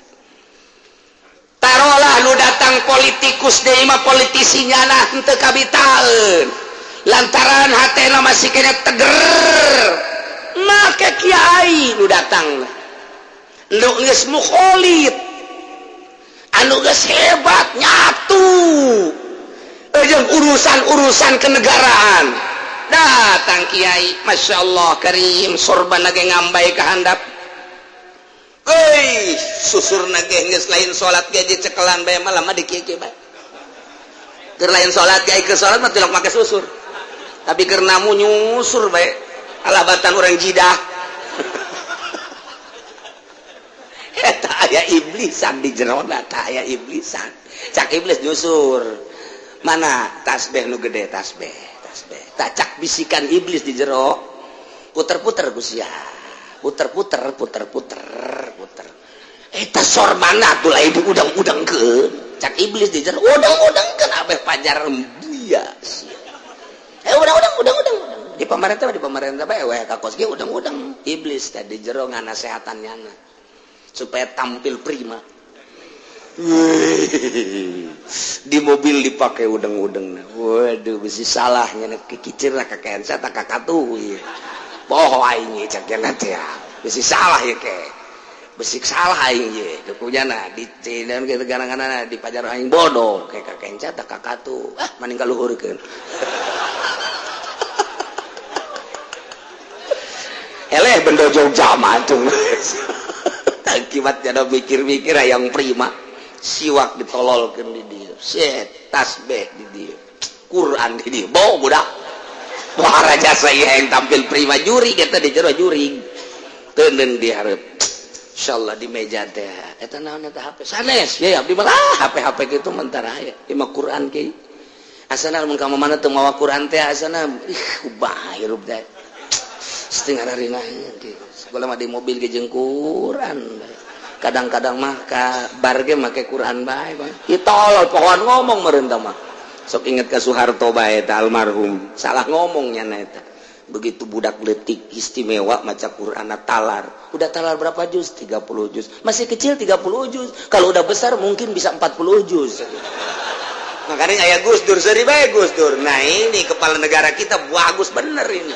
Tarolah nu datang politikus deui mah politisi nyana henteu kabitaeun. Lantaran hatena masih kena teger make kiai nu datang nu geus mukholid anu geus hebat nyatu jeung urusan-urusan kenegaraan. Datang kiai, Masya Allah karim, sorban ge ngambay ka handap. Euy, susurna ge geus lain salat ge dicekelan bae malah mah dikieu bae. Keur lain salat ge, keur salat mah tilok make susur. Tapi karena mu nyusur bae alabatan orang jidah. Eta aya iblisan di jerona, ta aya iblisan. Cak iblis nyusur. Mana tasbih nu gede, tasbih, tasbih. Tak cak bisikan iblis di jero. Puter-puter Gusti ya. Puter-puter, puter-puter, puter. Eta sorbana tuh lain diudang-udangkeun. Cak iblis di jero udang-udangkeun abeh pajar buya sia. Udang-udang, udang-udang. Di pemerintah bae we ka kos ge udang-udang. Iblis tadi jero nganasehatan nyana supaya tampil prima. Di mobil dipakai udang-udang. Waduh, bisi salah nyana kikicir lah kakean saya tak kakatuh. Boho aing cak nyana teh. Bisi salah ya ke. Bisi salah aing ye. Kunyana di dan gitu gara-gara di pajar aing bodoh kayak kakenca tak kakatuh. Ah, mending kaluhurkeun. Eleh bendo Jogja mah tuh. Akibat jadi mikir-mikir yang prima. Siwak ditololkeun di dieu. Set tasbih di dieu. Quran di dieu. Bau budak. Wah raja saya yang tampil prima juri kita di jero juri. Teuneun di hareup. Insyaallah di meja teh. Eta naon eta HP? Sanes ya abdi mah HP-HP kitu mentara aya. Ieu mah Quran kieu. Asana mun ka mana teu mawa Quran teh asana ih ubah hirup teh. Setengah hari nanti sekolah mah di mobil ge jeung Quran. Kadang-kadang mah ka bar ge make Quran bae bang. Ieu tolol pohon ngomong meureun tah mah. Sok inget ka Soeharto bae eta almarhum. Salah ngomong nya eta. Begitu budak leutik istimewa maca Quran talar. Udah talar berapa juz? 30 juz. Masih kecil 30 juz. Kalau udah besar mungkin bisa 40 juz. Makanya aya Gus Dur seuri bae Gus Dur. Nah ini kepala negara kita bagus bener ini.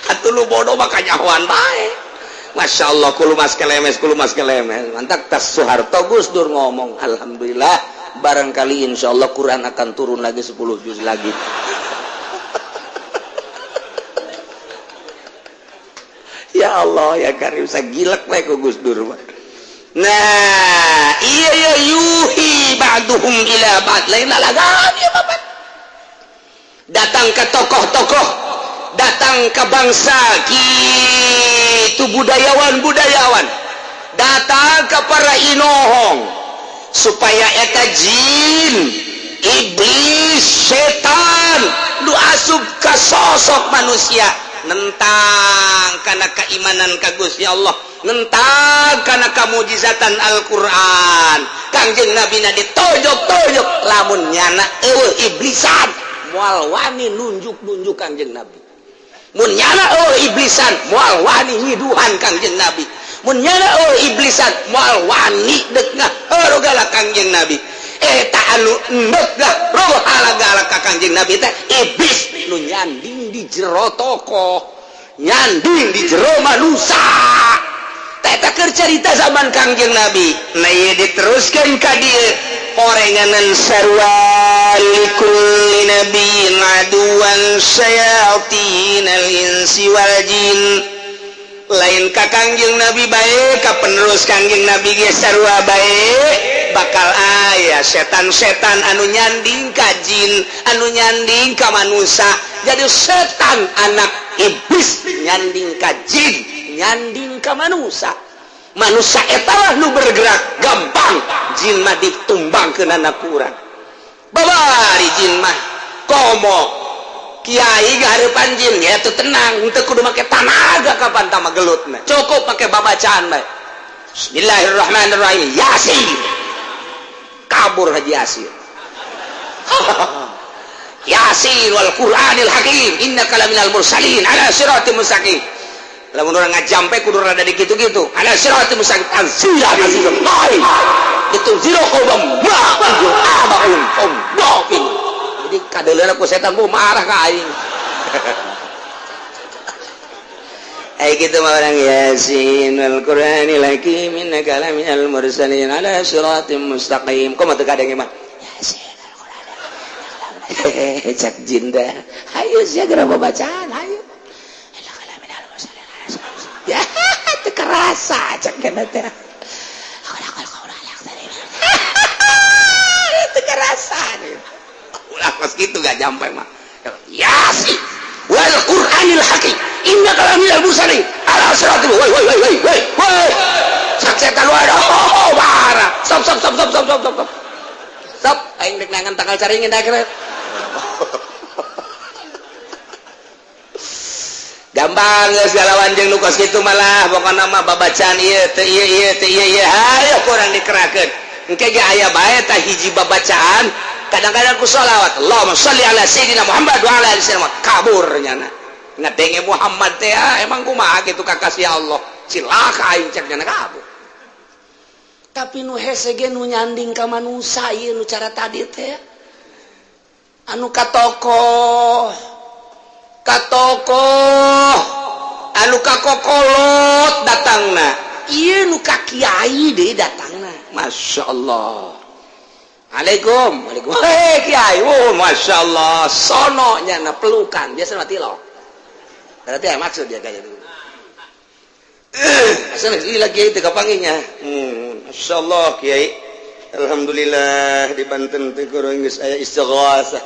Atuh lu bodoh mah kanyahoan bae. Masya Allah kulumas kelemes kulumas kelemes. Mantap tas Soeharto Gus Dur ngomong alhamdulillah barangkali insya Allah Quran akan turun lagi 10 juz lagi. Ya Allah ya Karim sagilek bae ku Gus Dur. Nah iya ya yuhi ba'duhum ila ba'd lain lalagan ya bapak. Datang ke tokoh-tokoh, datang ke bangsa gitu budayawan-budayawan, datang ke para inohong supaya eta jin, iblis, setan lu asup ke sosok manusia nentang karena keimanan ka Gusti Allah, nentang karena kamujizatan Al-Qur'an. Kangjeng Nabi na ditojok-tojok lamun nyana eueuh iblisan moal wani nunjuk-nunjuk Kangjeng Nabi. Mun nyana eueuh iblisan moal wani nyiduhan Kangjeng Nabi. Mun nyana eueuh iblisan moal wani deuk ngaharogala Kangjeng Nabi. Eta anu endek roh halagala ka Kangjeng Nabi teh iblis nu nyanding di jero tokoh, nyanding di jero manusia. Eta keur carita zaman Kangjeng Nabi. Nah, ieu diteruskeun ka dieu, orenganan sarua likulli nabiyyin aduwan syayatinal insi wal jin. Lain ka Kangjeng Nabi bae, ka penerus Kangjeng Nabi ge sarua bae, bakal aya setan-setan anu nyanding ka jin, anu nyanding ka manusia. Jadi setan anak iblis nyanding ka jin, nyanding ka manusia. Manusia etalah nu bergerak gampang, jin mah ditumbangkeun anak kurang. Babari jin mah komo kiai garepan jin ya tuh tenang, teu kudu make tanaga. Kapan tama gelutna, cukup pakai babacaan bae, "Bismillahirrahmanirrahim, Yasin," kabur Haji Yasin. "Yasin wal Qur'anil Hakim, innaka laminal mursalin ala siratim mustaqim." Lamun urang ngajampe kudu rada di kitu-kitu, ala siratim mustaqim, tanzila azizul lahi itu zero qawm ma abaum um. Jadi kadeuleuna ku setan, bu marah ka aing. Ay gitu mah orang, "Yasin wal Qur'anil Hakim, innaka laminal mursalin ala siratim mustaqim." Kumaha teu kadenge mah, "Yasin al Qur'an," cak jinda, "Hayu sia geura babacaan, hayu." Ya teu kerasa cak kana teh. Teu kerasa ulah kos kitu, gak jampe mah, "Yasin wal Qur'anil Hakim, innaka laminal mursalin ala siratil," woi woi woi woi woi woi, sak setan, waduh, marah. Stop, stop, stop, stop, stop, stop, stop, stop, aing dek nangan tangkal caringin dah kira. Gampang geus galawan jeung nu kos kitu malah. Pokona mah babacaan ieu teu ieu, ieu teu ieu, ieu hayo kurang dikerahkeun. Engke ge aya bae tah hiji babacaan, kadang-kadang ku sholawat, "Allahumma sholli ala sayyidina Muhammad wa ala ali sayyidina," kabur nyana ngadenge Muhammad teh. Ah, emang kumaha kitu kakasih Allah, cilaka aing, cek nyana, kabur. Tapi nu hese ge nu nyanding ka manusa ieu, nu cara tadi teh, anu ka tokoh, ka tokoh, anu ka kokolot datangna, ieu nu ka kiai deui datangna. Masya Allah. Alaikum, waalaikum. Hei kiai, oh masya Allah, sono nyana pelukan, biasa mati lo. Berarti ya maksud dia kayak gitu. Asal ini lagi itu kapanginya. Masya Allah kiai. Alhamdulillah di Banten teh kurang geus aya istighosah.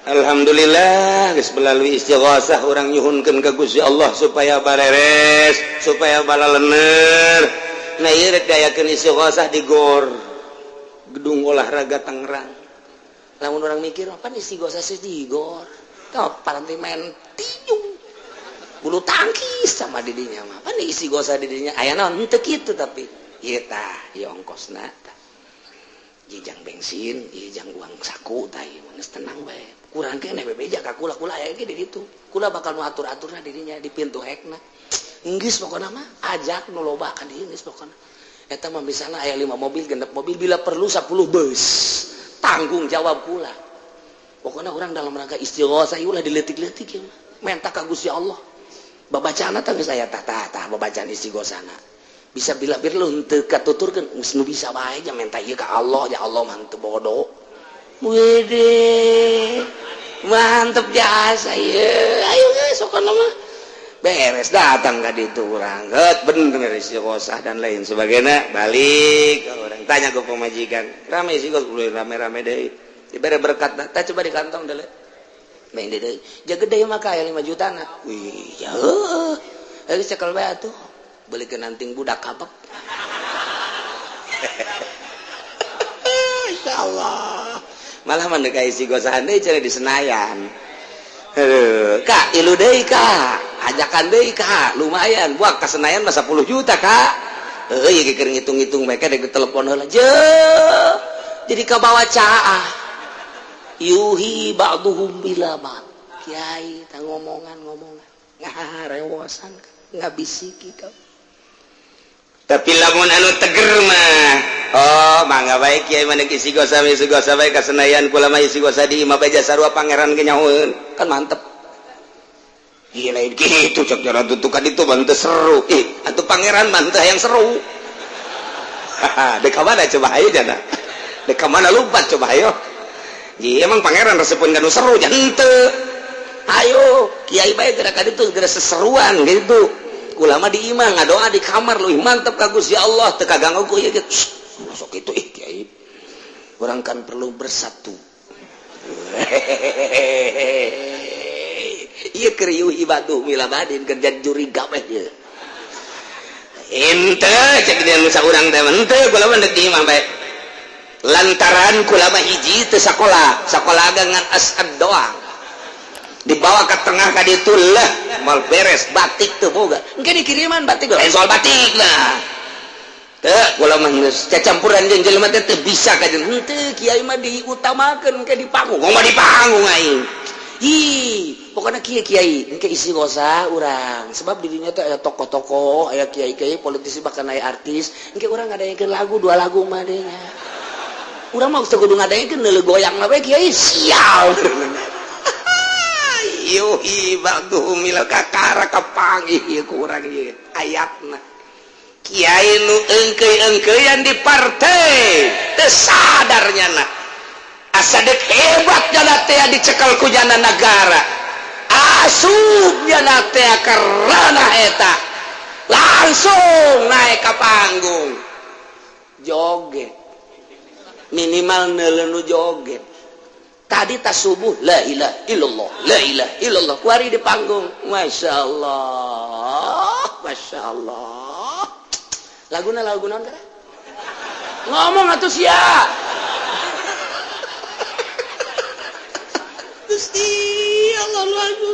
Alhamdulillah geus melalui istighosah urang nyuhunkeun ka Gusti Allah supaya bareres, supaya balalener. Nah, ieu rek diayakeun istighosah di gor gedung olahraga Tangerang. Lamun orang mikir apa istighosah sih di gor, tau paranti main tinju, bulu tangkis sama didinya mah, apa nih istighosah didinya aya naon? Henteu kitu, tapi ieu tah, ieu ongkosna tah, jang bensin ieu, jang uang saku tah, ieu mah geus tenang bae, kurang keneh bebeja ka kula, kula aya ge di ditu, kula bakal nu atur-aturna dirinya di pintu hekna. Geus pokona mah ajak nu loba ka dieu, geus pokona eta mah. Misalnya aya 5 mobil, 6 mobil, bila perlu 10 bus, tanggung jawab kula. Pokoknya orang dalam rangka istighosah ulah diletik-letik ya mah, menta ka Gusti Allah. Babacaan teh geus aya tah tah tah, babacaan istighosahna bisa bila perlu henteu katuturkeun, geus nu bisa bae nya menta ieu ka Allah. Ya Allah mah teu bodoh. Wede, mantep jasa ieu. Ayo geus, sokona mah beres, datang ka ditu urang, heut bener istighosah dan lain sebagainya. Balik orang tanya ke pemajikan, rame istighosah? Rame-rame deui, dibere berkat tah, coba di kantong deuleu, main deui jaga gede mah kaya 5 juta na. Wih ya, heueuh geus cekel bae atuh, belikeun anting budak kabek. Insyaallah malah mah deuk istighosahan deui cenah di Senayan. Aduh, Kak, ilu deui Kak, ajakan deui Kak, lumayan. Buat ka Senayan mah 10 juta, Kak. Heueuh, ieu keur ngitung-ngitung mereka dek telepon heula. Je. Jadi kabawa caah. Yuhi ba'duhum bila ba'd. Kiai tah ngomongan-ngomongan. Ngarewosan, ngabisiki kau. Tapi lamun anu teger mah, oh mangga baik kiai, mana istighosah, istighosah bae ka Senayan, kula mah istighosah di imah bae, sarua pangeran ge nyahoeun. Kan mantep. Iya lain gitu cek cara tutukan itu bantah seru. Ih, atuh pangeran bantah yang seru. Dek mana coba ayo jana. Dek mana lupa coba ayo. Iya emang pangeran resepun kanu seru jante. Ayo kiai bae gerakan itu gerak seseruan gitu. Ulama di imah ngadoa di kamar leuwih mantep ka Gusti Allah teu kaganggu ku ieu gitu. Masuk itu ih kiai. Orang kan perlu bersatu. Iya kriuh ibadu milabadin kerja juri gabeh ieu. Ente cek dia nu saurang teh henteu kula mah deuk di imah bae. Lantaran kula mah hiji teu sakola, sakola ngan asad doang. Dibawa ke tengah ka ditu lah mal beres batik teu boga. Engke dikiriman batik lain soal batik lah. Teu kula mah geus cacampuran jeung jelema teh teu bisa ka jeung henteu kiai mah diutamakeun engke di panggung. Ngomong di panggung aing. Ih, pokoknya kiai kiai engke isi gosa urang sebab dirinya teh aya tokoh-tokoh, aya kiai-kiai, politisi bahkan aya artis. Engke urang ngadaekeun lagu dua lagu mah deh nya. Urang mah teu kudu ngadaekeun neuleuh goyang mah we kiai sial. Yuhi ba'duhum ila kakara kapanggih ieu ku urang ieu ayatna. Kiai nu eungkeuy-eungkeuyan di partai teu sadar nyana. Asa dek hebat jana teh dicekal ku jana negara. Asup jana teh ka ranah eta. Langsung naik ka panggung. Joget. Minimal neuleuh nu joget. Tadi tas subuh la ilaha illallah, la ilaha illallah. Kuari di panggung. Masya Allah, Masya Allah. Laguna lagu naon teh? Ngomong atuh sia. Gusti Allah lagu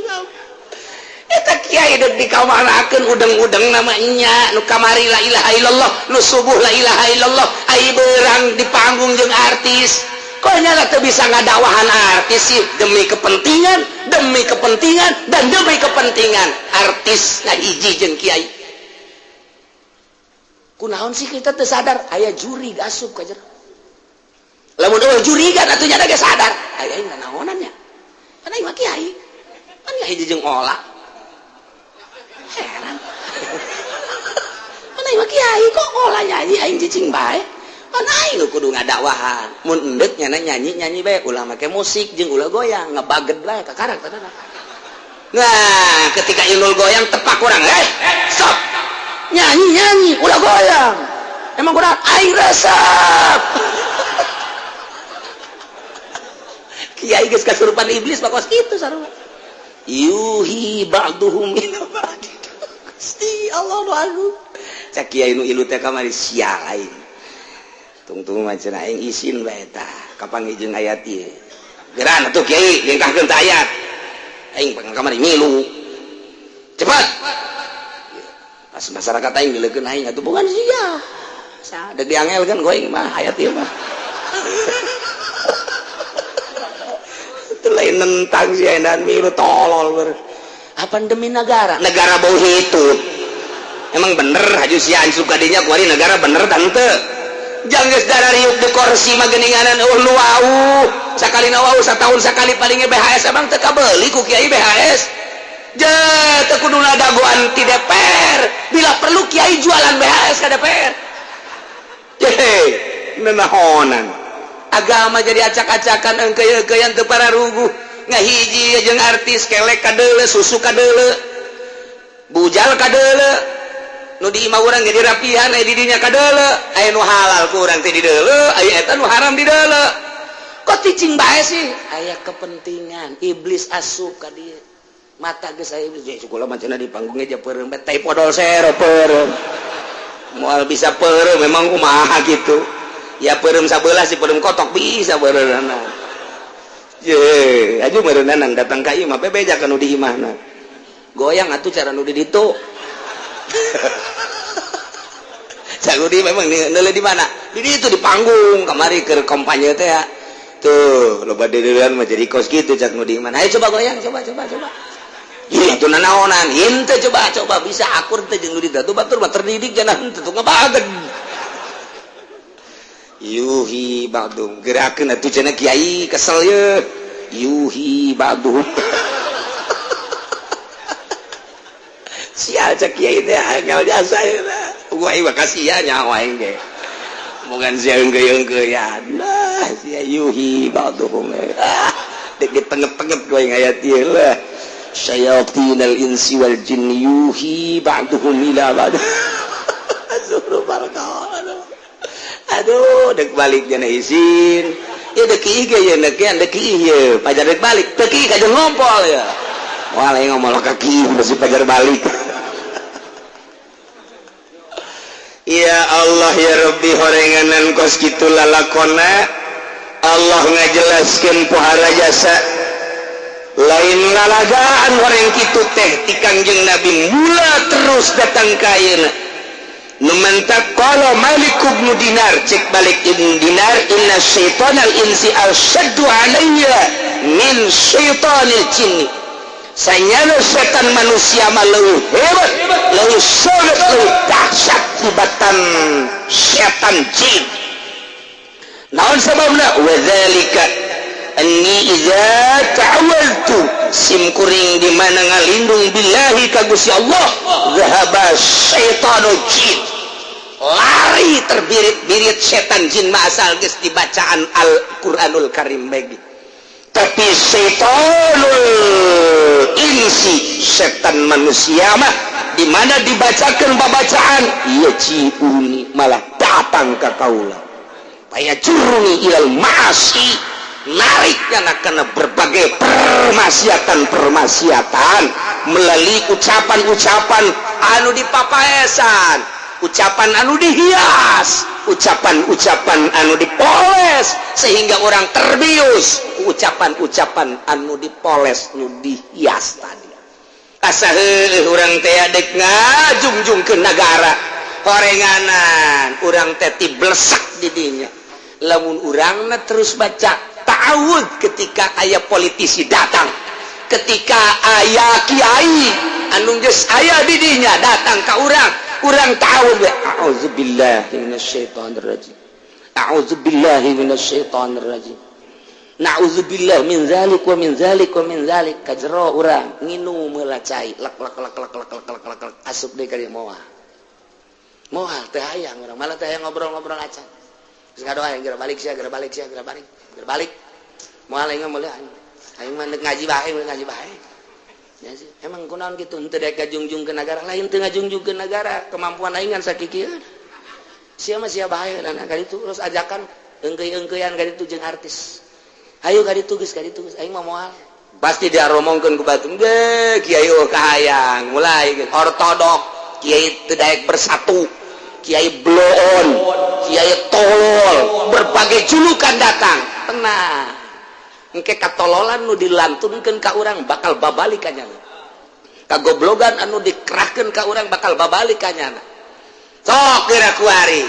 eta kiai deuk dikamanakeun udeng-udeng namanya nu kamari la ilaha illallah, nu subuh la ilaha illallah, ai beurang di panggung jeung artis. Kok nyala teu bisa ngadakwahan artis sih demi kepentingan, demi kepentingan dan demi kepentingan artis ngahiji jeung kiai. Kunaon sih kita teu sadar aya juri asup ka jero. Lamun eueuh jurigan atuh nya ge sadar. Aya nanaonan nya. Kan aing mah kiai. Kan ngahiji jeung olah. Heran. Kan aing mah kiai kok olah nyanyi aing cicing bae. Kan aing nu kudu ngadakwahan. Mun endek nyana nyanyi-nyanyi bae ulah make musik jeung ulah goyang, ngebaged bae kakarak tadana. Nah, ketika Inul goyang tepak urang, stop. Nyanyi-nyanyi ulah goyang. Emang kurang aing resep. Kiai geus kasurupan iblis mah kos kitu sarua. Yuhi ba'duhum ila ba'd. Gusti Allah nu agung. Cak kiai nu ilu teh kamari sial aing. Tungtung mah cenah aing isin bae tah kapanggih jeung ayat ieu. Geran atuh kiai lengkahkeun teh ayat. Aing pang kamari ngilu. Cepat. Pas masyarakat aing dileukeun aing atuh bukan sia. Sa deuk diangelkeun going mah ayat ieu mah. Itu lain nentang si dan milu tolol ber. Apa demi negara? Negara bau hitut. Emang bener haju si ansup kadinya kuari negara bener tante. Jangan geus darariuk di kursi mah geuninganan eueuh nu wau. Sakalina wau satahun sakali palingnya BHS emang teu kabeuli ku kiai BHS. Je teu kudu dagoan ti DPR. Bila perlu kiai jualan BHS ka DPR. Je nenahonan. Agama jadi acak-acakan engkeu-engkeuyan teu pararuguh. Ngahiji jeung artis kelek kadeule, susu kadeule, bujal kadeule, nu di imah urang jadi rapihan aya di dinya kadeule, aya nu halal ku urang teh dideule, aya eta nu haram dideule. Kok cicing bae sih? Aya kepentingan, iblis asup ka dieu. Mata geus aya iblis, je kula mah cenah di panggungnya ja peureum bae, tai podol sero peureum. Moal bisa peureum memang kumaha gitu. Ya peureum sabelah si peureum kotok bisa beureunana. Ye, aju meureunana datang ka imah bebeja ka nu di imahna. Goyang atuh cara nu di ditu. Cak di memang neuleuh di mana? Di ditu di panggung kamari keur kampanye teh ya. Tuh, loba deudeuan mah jadi kos kitu cak nu di imah. Ayo coba goyang, coba coba coba. Itu nanaonan, henteu coba coba bisa akur teh jeung nu di ditu batur mah terdidik jangan henteu tuh ngabageun. Yuhi ba'dhum gerakeun atuh cenah kiai kesel ye. Yuhi ba'dhum. Sia cek kiai teh angel jasa eta. Gua ieu kasih nyawa aing ge. Bukan sia engkeu-engkeuyan. Nah, sia yuhi ba'duhum. Ah, dek ditengep-tengep gua ayat ieu lah. Syayatinal insi wal jinni yuhi ba'duhum ila ba'd. Aduh, dek balik jana izin. Ya dek ieu ge ye dek dek ieu pajar dek balik. Teu ki kajeng ngompol ya. Wah, lain ngomong kaki masih pajar balik. Ya Allah ya Rabbi horenganan kos kitu lalakona. Allah ngajelaskeun pohara jasa. Lain lalagaan horeng kitu teh ti Kangjeng Nabi mula terus datang ka ayeuna. Nu mantak qala Malik ibn Dinar, cek Malik ibn Dinar, inna syaitanal insi asyaddu alayya min syaitanil jinni. Sanyana setan manusia mah leuwih hebat, leuwih solid, leuwih dahsyat tibatan setan jin. Naon sababna? Wa dzalika anni idza ta'awwaltu, sim kuring di mana ngalindung billahi ka Gusti Allah, zahaba syaitanu jin, lari terbirit-birit setan jin mah asal geus dibacaan Al-Qur'anul Karim bagi. Tapi syaitanul insi, setan manusia mah di mana dibacakan babacaan yajiuni, malah datang ka kaula, payajuruni ilal ma'asi, nariknya karena berbagai permaksiatan-permaksiatan melalui ucapan-ucapan anu dipapaesan, ucapan anu dihias, ucapan-ucapan anu dipoles sehingga orang terbius ucapan-ucapan anu dipoles nu dihias tadi. Asa heueuh urang teh dek ngajungjung ke nagara horenganan urang teh tiblesak di dinya. Lamun urangna terus baca ta'awud ketika aya politisi datang, ketika aya kiai anu geus aya di dinya datang ka urang, urang ta'awud, a'udzubillahi minasyaitonir rajim, a'udzubillahi minasyaitonir rajim, na'udzubillah min zalik wa min zalik wa min zalik. Kajero urang nginum heula cai, lek lek lek lek lek lek lek lek, asup deui ka dieu moal. Moal teh hayang urang, malah teh hayang ngobrol-ngobrol acan. Geus ngadoa geura balik sia, geura balik sia, geura balik. Geura balik. Moal aing mah aing. Aing mah ngaji bae, ngaji bae. Ya sih, emang kunaon kitu henteu daek ngajungjung ke negara lain, teu ngajungjung ke negara, kemampuan aing ngan sakikieu. Sia mah sia bae dan ka ditu terus ajakan eungkeuy-eungkeuyan ka ditu jeung artis. Hayu ka ditu geus, ka ditu geus, aing mah moal. Pasti diaromongkeun ku batur. Ge kiai eueuh kahayang, mulai ortodok, kiai teu daek bersatu, kiai bloon, kiai tolol, berbagai julukan datang. Tenang. Engke katololan nu dilantunkeun ka urang bakal babalik ka nyana. Kagoblogan anu dikerahkeun ka urang bakal babalik ka nyana. Sok geura kuari.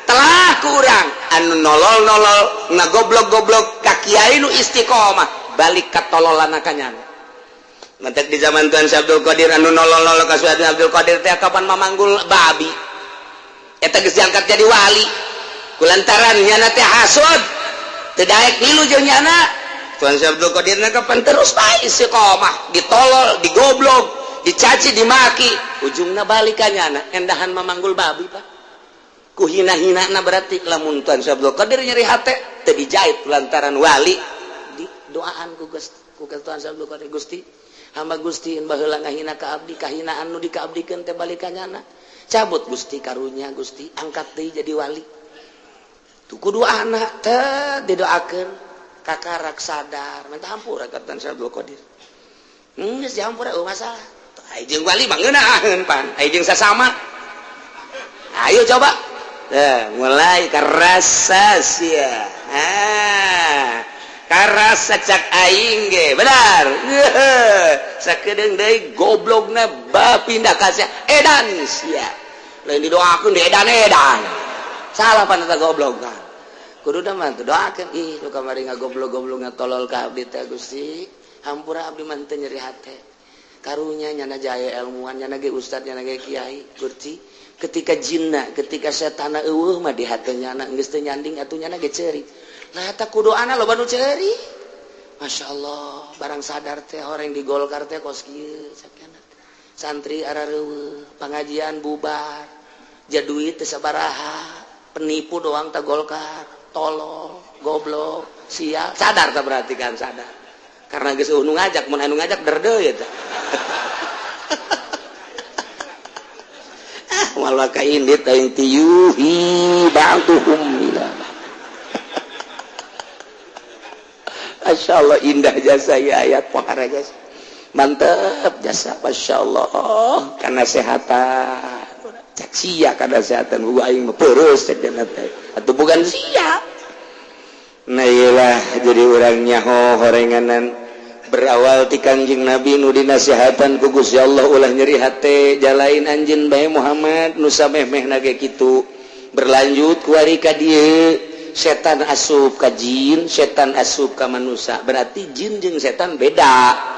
Telah ku urang anu nolol-nolol ngagoblok-goblok ka kiai nu istiqomah balik katololan ka nyana. Mantek di zaman Tuan Syekh Abdul Qadir anu nolol-nolol ka Syekh Abdul Qadir teh kapan mamanggul babi. Eta geus diangkat jadi wali. Kulantaran nyana teh hasud, teu daek milu jeung nyana. Tuan Syekh Abdul Qadir na kapan terus bae istiqomah, ditolol, digoblok, dicaci, dimaki, ujungna balik ka nyana endahan mamanggul babi, Pak. Ku hina-hinana berarti lamun Tuan Syekh Abdul Qadir nyeri hate teu dijait lantaran wali di doaan ku Gusti, ku Tuan Syekh Abdul Qadir, Gusti hamba Gusti baheula ngahina ka abdi, kahinaan nu dikaabdikeun teh balik ka nyana, cabut Gusti karunya Gusti, angkat deui jadi wali. Tuh kudu anak teh didoakeun kakarak sadar minta hampura ka Tuan Syekh Abdul Qadir. Geus dihampura eueuh masalah. Ai jeung wali mah ngeunaheun pan, ai jeung sasama. Ayo coba. Nah, mulai karasa sia. Ah, karasa cak aing ge, benar. Sakedeung deui goblokna ba pindah ka sia edan sia. Lain didoakeun di edan-edan. Salah pan eta goblok kan. Kudu mah teu doakeun, ih nu kamari ngagoblok-goblok ngatolol ka abdi teh Gusti. Hampura abdi mah teu nyeri hate. Karunya nyana jaya ilmuwan, nyana ge ustad, nyana ge kiai, Gusti. Ketika jinna, ketika setana eueuh mah di hate nyana geus teu nyanding atuh nyana ge ceuri. Lah eta kudu ana loba nu ceuri. Masya Allah, barang sadar teh orang di Golkar teh kos kieu sakiana. Santri arareuweuh, pengajian bubar, jaduit teu sabaraha, penipu doang ta Golkar, tolol, goblok, sial. Sadar tak berarti kan sadar. Karena geus nu ngajak, mun anu ngajak derde ya tah. Ah, malah ka indit aing tiyuhi ba'duhum ila. Masya Allah indah jasa ya ayat pohara jasa. Mantep jasa Masya Allah karena sehatan. Cek sia karena sehatan gua aing mah peureuh cek dana teh. Atuh bukan sia. Nah iyalah jadi urang nyaho horenganan berawal ti Kangjeng Nabi nu dinasehatan ku Gusti Allah ulah nyeri hate jalain anjeun bae Muhammad nu sameh-mehna ge kitu. Berlanjut kuari ka dieu setan asup ka jin, setan asup ka manusia. Berarti jin jeung setan beda.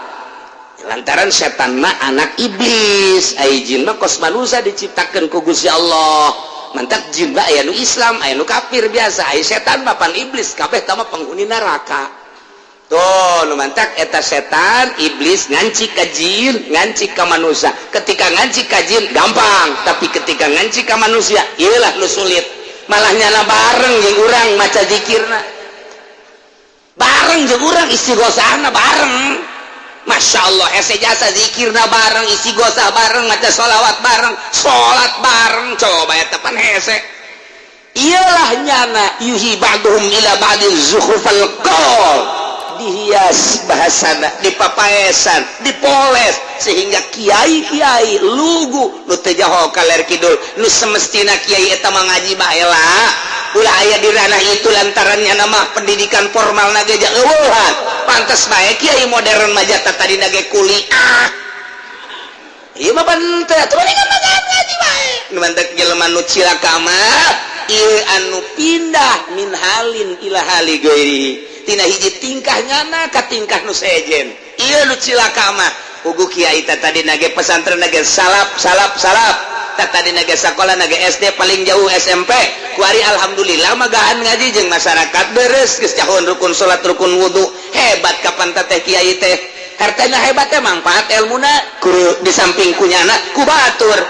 Lantaran setan mah anak iblis, ai jin mah kos manusia diciptakeun ku Gusti Allah. Mantak jin mah aya nu Islam, aya nu kafir biasa, ai setan mah pan iblis, kabeh tah mah penghuni neraka. Tuh, nu mantak eta setan iblis nganci ka jin, nganci ka manusia. Ketika nganci ka jin gampang, tapi ketika nganci ka manusia ieulah nu sulit. Malah nyala bareng jeung urang maca zikirna. Bareng jeung urang istighosahna bareng. Masya Allah, hese jasa zikirna bareng, istighosah bareng, maca sholawat bareng, sholat bareng, coba eta pan hese. Iyalah nyana yuhi ba'duhum ila ba'din zukhrufal qaul. Dihias bahasana, dipapaesan, dipoles sehingga kiai-kiai lugu nu teu jaho kaler kidul, nu semestina kiai eta mah ngaji bae lah. Ulah aya di ranah itu lantarannya nama pendidikan formal na ge eueuhan. Pantes bae kiai modern mah jata tadi ge kuliah. Ieu mah pan teu atuh mendingan mah ngaji bae. Nu mantek jelema nu cilaka mah ieu anu pindah min halin ila hali ghairi. Tina hiji tingkah nyana ka tingkah nu sejen. Ieu nu cilaka mah pugu kiai teh tadi nage pesantren nage salap salap salap. Teh tadi nage sakola nage SD paling jauh SMP. Kuari alhamdulillah magahan ngaji jeung masyarakat beres geus cahun rukun salat rukun wudu. Hebat kapan teh kiai teh. Hartana hebat teh manfaat ilmuna ku di samping kunyana ku batur.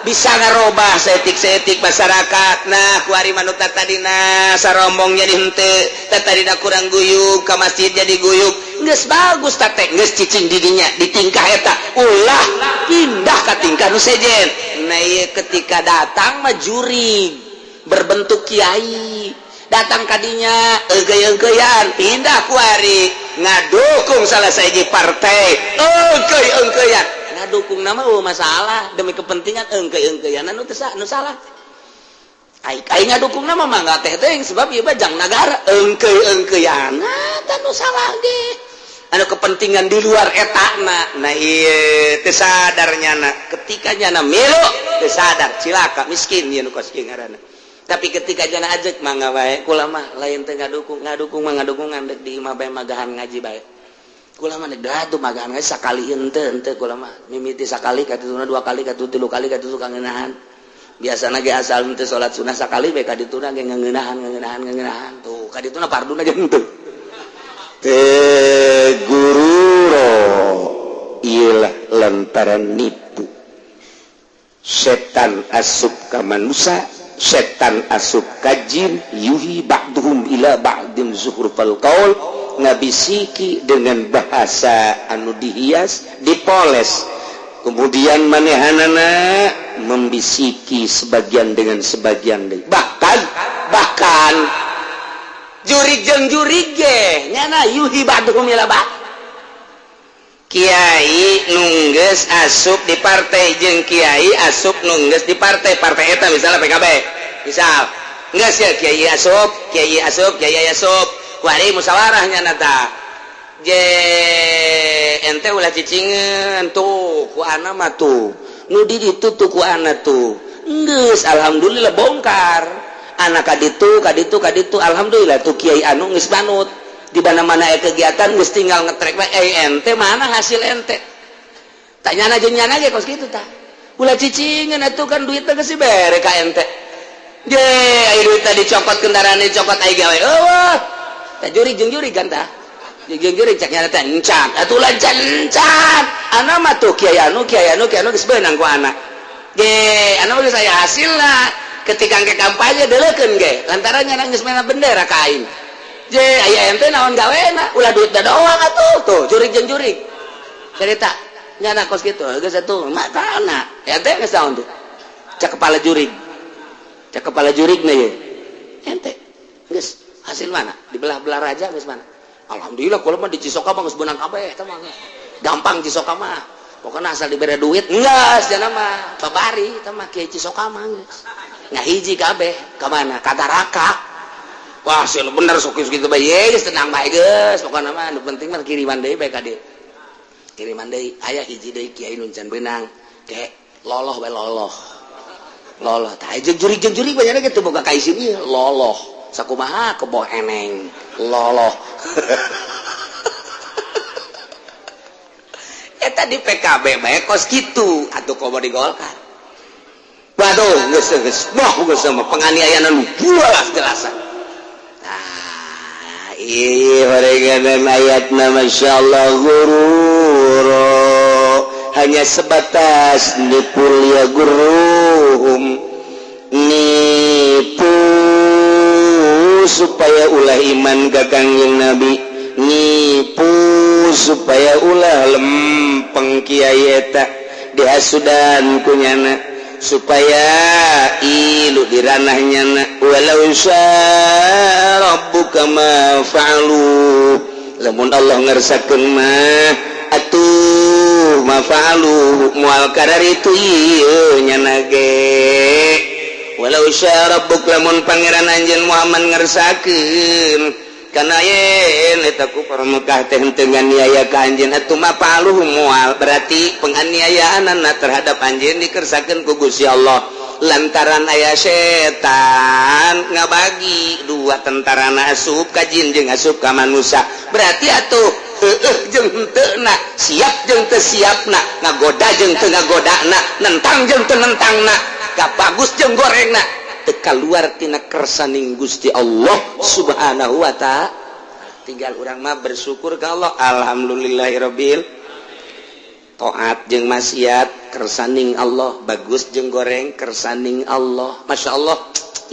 Bisa ngarobah seetik-seetik masyarakat. Nah kuari manut tadina sarombong jadi henteu, tadina kurang guyub ka masjid jadi guyub. Geus bagus teh geus cicing di dinya di tingkah eta ulah pindah ka tingkah nu sejen. Nah ieu ketika datang mah jurig berbentuk kiai datang kadinya eugeui-eungkeuyan pindah kuari ngadukung salah sahiji partai eugeui-eungkeuyan. Dukung nama oh masalah demi kepentingan engke-engkeyan anu teu nu salah. Ai ai ngadukung nama mah enggak teh teuing sebab ieu mah jang nagara engke-engkeyan tah nu salah ge. Anu kepentingan di luar etana. Nah ieu teu sadar nyana ketika nyana milu teu sadar cilaka miskin ieu nu kos kieu ngaranna. Tapi ketika nyana ajek mangga bae kula mah lain teu ngadukung, ngadukung mah ngadukung ngandek di imah bae magahan ngaji bae. Kula mah dah tuh magahan ngaji sakali henteu henteu kula mah mimiti sakali katituna dua kali katitu tilu kali katitu kangenahan. Biasana ge asal henteu salat sunah sakali bae kadituna ge ngeuneunahan ngeuneunahan ngeuneunahan tuh kadituna farduna ge henteu. Teu gururo ieulah lantaran nipu. Setan asup ka manusia, setan asup ka jin, yuhi ba'duhum ila ba'din zuhrufal qaul, ngabisiki dengan bahasa anu dihias, dipoles. Kemudian manehanana membisiki sebagian dengan sebagian deui. Bahkan bahkan jurig jeung jurig ge nyana yuhi ba'duhum ila ba'd. Kiai nungges asup di partai jeung kiai asup nungges di partai partai eta misalnya PKB misal geus ya kiai asup kiai asup kiai asup kuari musyawarahnya nata je ente ulah cicingeun tuh ku ana mah tuh nu di ditu tuh ku ana tuh geus alhamdulillah bongkar anak kaditu kaditu kaditu alhamdulillah tuh kiai anu geus manut di mana-mana aya kegiatan geus tinggal ngetrek bae ente mana hasil ente tanya aja nyana ge kos kitu tah ulah cicingeun atuh kan duitna geus dibere ka ente je aya duit tadi dicokot kendaraan dicokot aya gawe eueuh tah jurig jeung jurig kan tah. Jeung jurig cak nyana teh encan. Atuh lah encan. Ana mah tuh kiai anu kiai anu kiai anu geus beunang ku ana. Ge, ana mah geus aya hasilna. Ketika ke kampanye deuleukeun ge, lantaran nyana geus meunang bendera ka aing. Je, aya ente naon gawena, ulah duit da doang atuh tuh, jurig jeung jurig. Cerita nyana kos kitu, geus atuh matana. Ente geus naon tuh? Cak kepala jurig. Cak kepala jurig na ye. Ente geus hasil mana? Dibelah-belah raja geus mana? Alhamdulillah kalau mah di Cisoka mah geus beunang kabeh eta mah. Gampang Cisoka mah. Pokoknya asal diberi duit geus cenah mah. Babari eta mah Kiai Cisoka mah geus. Ngahiji kabeh ka mana? Ka Taraka. Wah, sih bener sok kitu bae geus tenang bae geus. Pokokna mah nu penting mah kiriman deui bae ka dieu. Kiriman deui aya hiji deui kiai nu can beunang. Ke loloh bae loloh. Loloh tah jeung jurig banyak gitu boga kaisin ieu loloh. Sakumaha kebo eneng loloh. Eta di PKB bae kos kitu atuh komo di Golkar. Waduh geus geus wah geus mah penganiayaan nu jelas-jelasan. Nah, ieu horengan ayatna masyaallah gururo hanya sebatas nipul ya guruhum nipu supaya ulah iman ka Kangjeng Nabi, nipu supaya ulah lempeng kiai eta dihasudan ku nyana supaya ilu di ranah nyana. Walau syaa rabbuka ma fa'alu, lamun Allah ngersakeun mah atuh ma fa'alu moal kadar itu ieu nyana ge. Walau syaa rabbuk lamun pangeran anjeun Muhammad ngersakeun kana yen eta kufar Mekah teh henteu nganiaya ka anjeun atuh ma fa'aluhu moal, berarti penganiayaanna terhadap anjeun dikersakeun ku Gusti Allah lantaran aya setan ngabagi dua tentara asup ka jin jeung asup ka manusia. Berarti atuh heueuh jeung henteu na, siap jeung teu siapna, ngagoda jeung teu ngagodana, nentang jeung teu nentangna, gak bagus jeung gorengna, teu kaluar tina kersaning Gusti Allah Subhanahu wa ta'ala. Tinggal urang mah bersyukur ka Allah, alhamdulillahirabbil taat jeung maksiat kersaning Allah, bagus jeung goreng kersaning Allah. Masya Allah,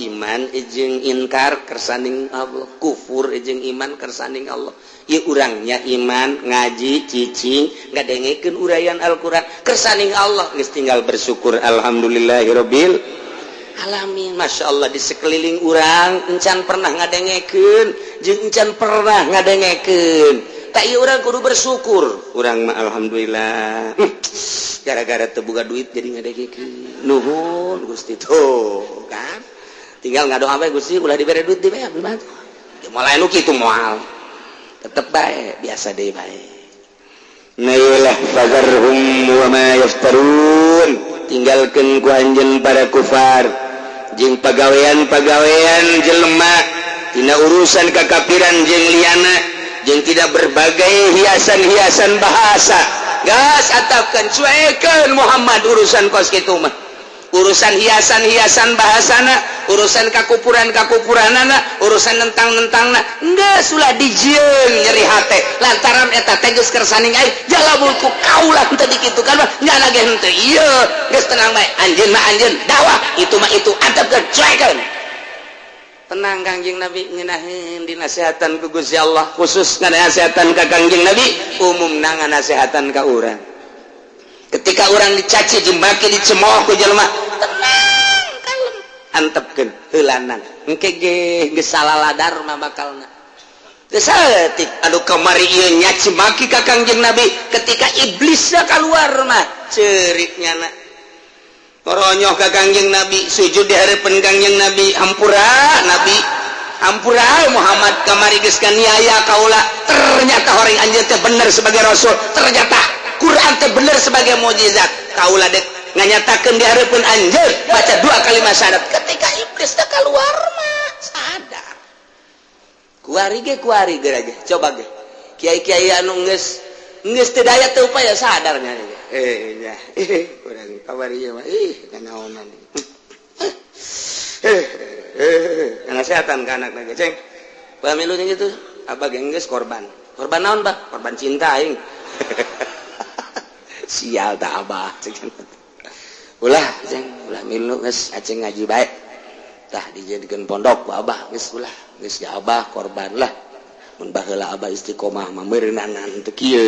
iman jeung inkar kersaning Allah, kufur jeung iman kersaning Allah. Ieu urangnya iman ngaji cicing ngadengekeun uraian Al-Qur'an kersaning Allah, geus tinggal bersyukur alhamdulillahirabbil alamin. Masya Allah, di sekeliling urang encan pernah ngadengekeun jeung encan pernah ngadengekeun. Tak ieu urang kudu bersyukur. Urang mah alhamdulillah gara-gara teu boga duit jadi ngadengekeun. Nuhun Gusti tuh kan. Tinggal ngadoa bae Gusti ulah dibere duit di bae abdi mah. Moal nu kitu moal. Tetep bae biasa deui bae. Nailah fazarhum wa ma yaftarun, tinggalkeun ku anjeun para kufar jeung pagawean-pagawean jelema tina urusan kakafiran jeung liana jeung tidak berbagai hiasan-hiasan bahasa. Gas atapkeun cuekeun Muhammad urusan kos kitu mah, urusan hiasan-hiasan bahasana, urusan kakupuran-kakupuranana, urusan nentang-nentangna geus ulah dijieun nyeri hate lantaran eta teh geus kersaning aing jalabulku kaulah teu dikitu kan nyana ge henteu ieu geus tenang bae anjeun mah anjeun dakwah itu mah itu antepkeun cuekeun. Tenang Kangjeng Nabi ngeunaheun dinasehatan ku Gusti Allah, khusus nganasehatan ka Kangjeng Nabi, umumna nganasehatan ka urang. Ketika orang dicaci, dimaki, dicemooh ku jelema, tenang, kalem, antepkeun heulanan. Engke ge geus salaladar mah bakalna. Geus saeutik anu kamari ieu nyaci maki ka Kangjeng Nabi, ketika iblisna keluar mah ceurik nyana. Koronyoh ka Kangjeng Nabi, sujud di hareupeun Kangjeng Nabi, hampura Nabi, hampura Muhammad kamari geus kaniaya kaula. Ternyata horeng anjeun teh bener sebagai rasul, ternyata Quran teh bener sebagai mukjizat. Kaula dek nganyatakeun di hareupeun anjeun baca dua kalimat syahadat. Ketika iblis teh keluar mah sadar. Kuari ge kuari ge ge coba ge. Kiai-kiai anu geus geus teu daya teu upaya sadarnya ge. Nya urang kamari ieu mah ih kanaonan. Nasehatan ka anak ge ceng. Pamilu gitu, abah geus korban. Korban naon, Bah? Korban cinta aing. Sial tak, Abah. Ulah, Ceng, ulah milu, geus Aceng ngaji bae. Tah, dijadikan pondok ku Abah, geus ulah, geus ya Abah korban lah. Mun baheula Abah istiqomah mah meureunanan teu kieu.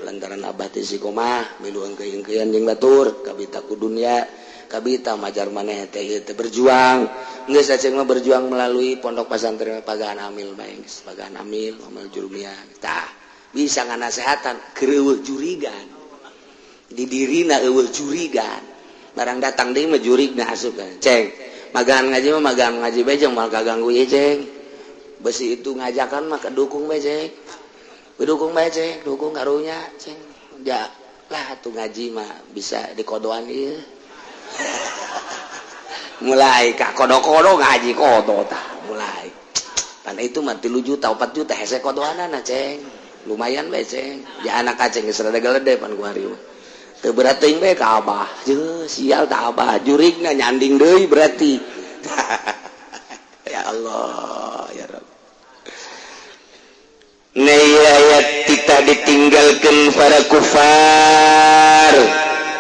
Lantaran Abah teh istiqomah milu engkeuy-engkeuyan jeung batur, kabita ku dunya, kabita majar maneh teh ieu teh berjuang. Geus, Aceng mah berjuang melalui pondok pesantren, pagahan amil bae geus, pagahan amil, amal jurumiyah. Tah, bisa nganasehatan keur jurigan. Di dirina eueuh jurigan. Barang datang deui mah jurigna asup. Ceng, magang ngaji mah magang ngaji bae, jeung moal kaganggu ieu, Ceng. Besi itu ngajakan mah kedukung bae, Ceng. Dukung bae, Ceng, dukung karunya, Ceng. Ja lah tuh, ngaji mah bisa dikodoan ieu. Mulai kak kodo-kodo ngaji kodo tah mulai. Pan itu mah 3 juta, 4 juta hese kodoanana, Ceng. Lumayan bae, Ceng. Ya anak Aceng geus rada gelede pan kuari mah. Teu berat teuing bae ka Abah. Jeuh, sial tah Abah, jurigna nyanding deui berarti. Ya Allah, ya Rabb. Ayat kita ditinggalkan para kufar,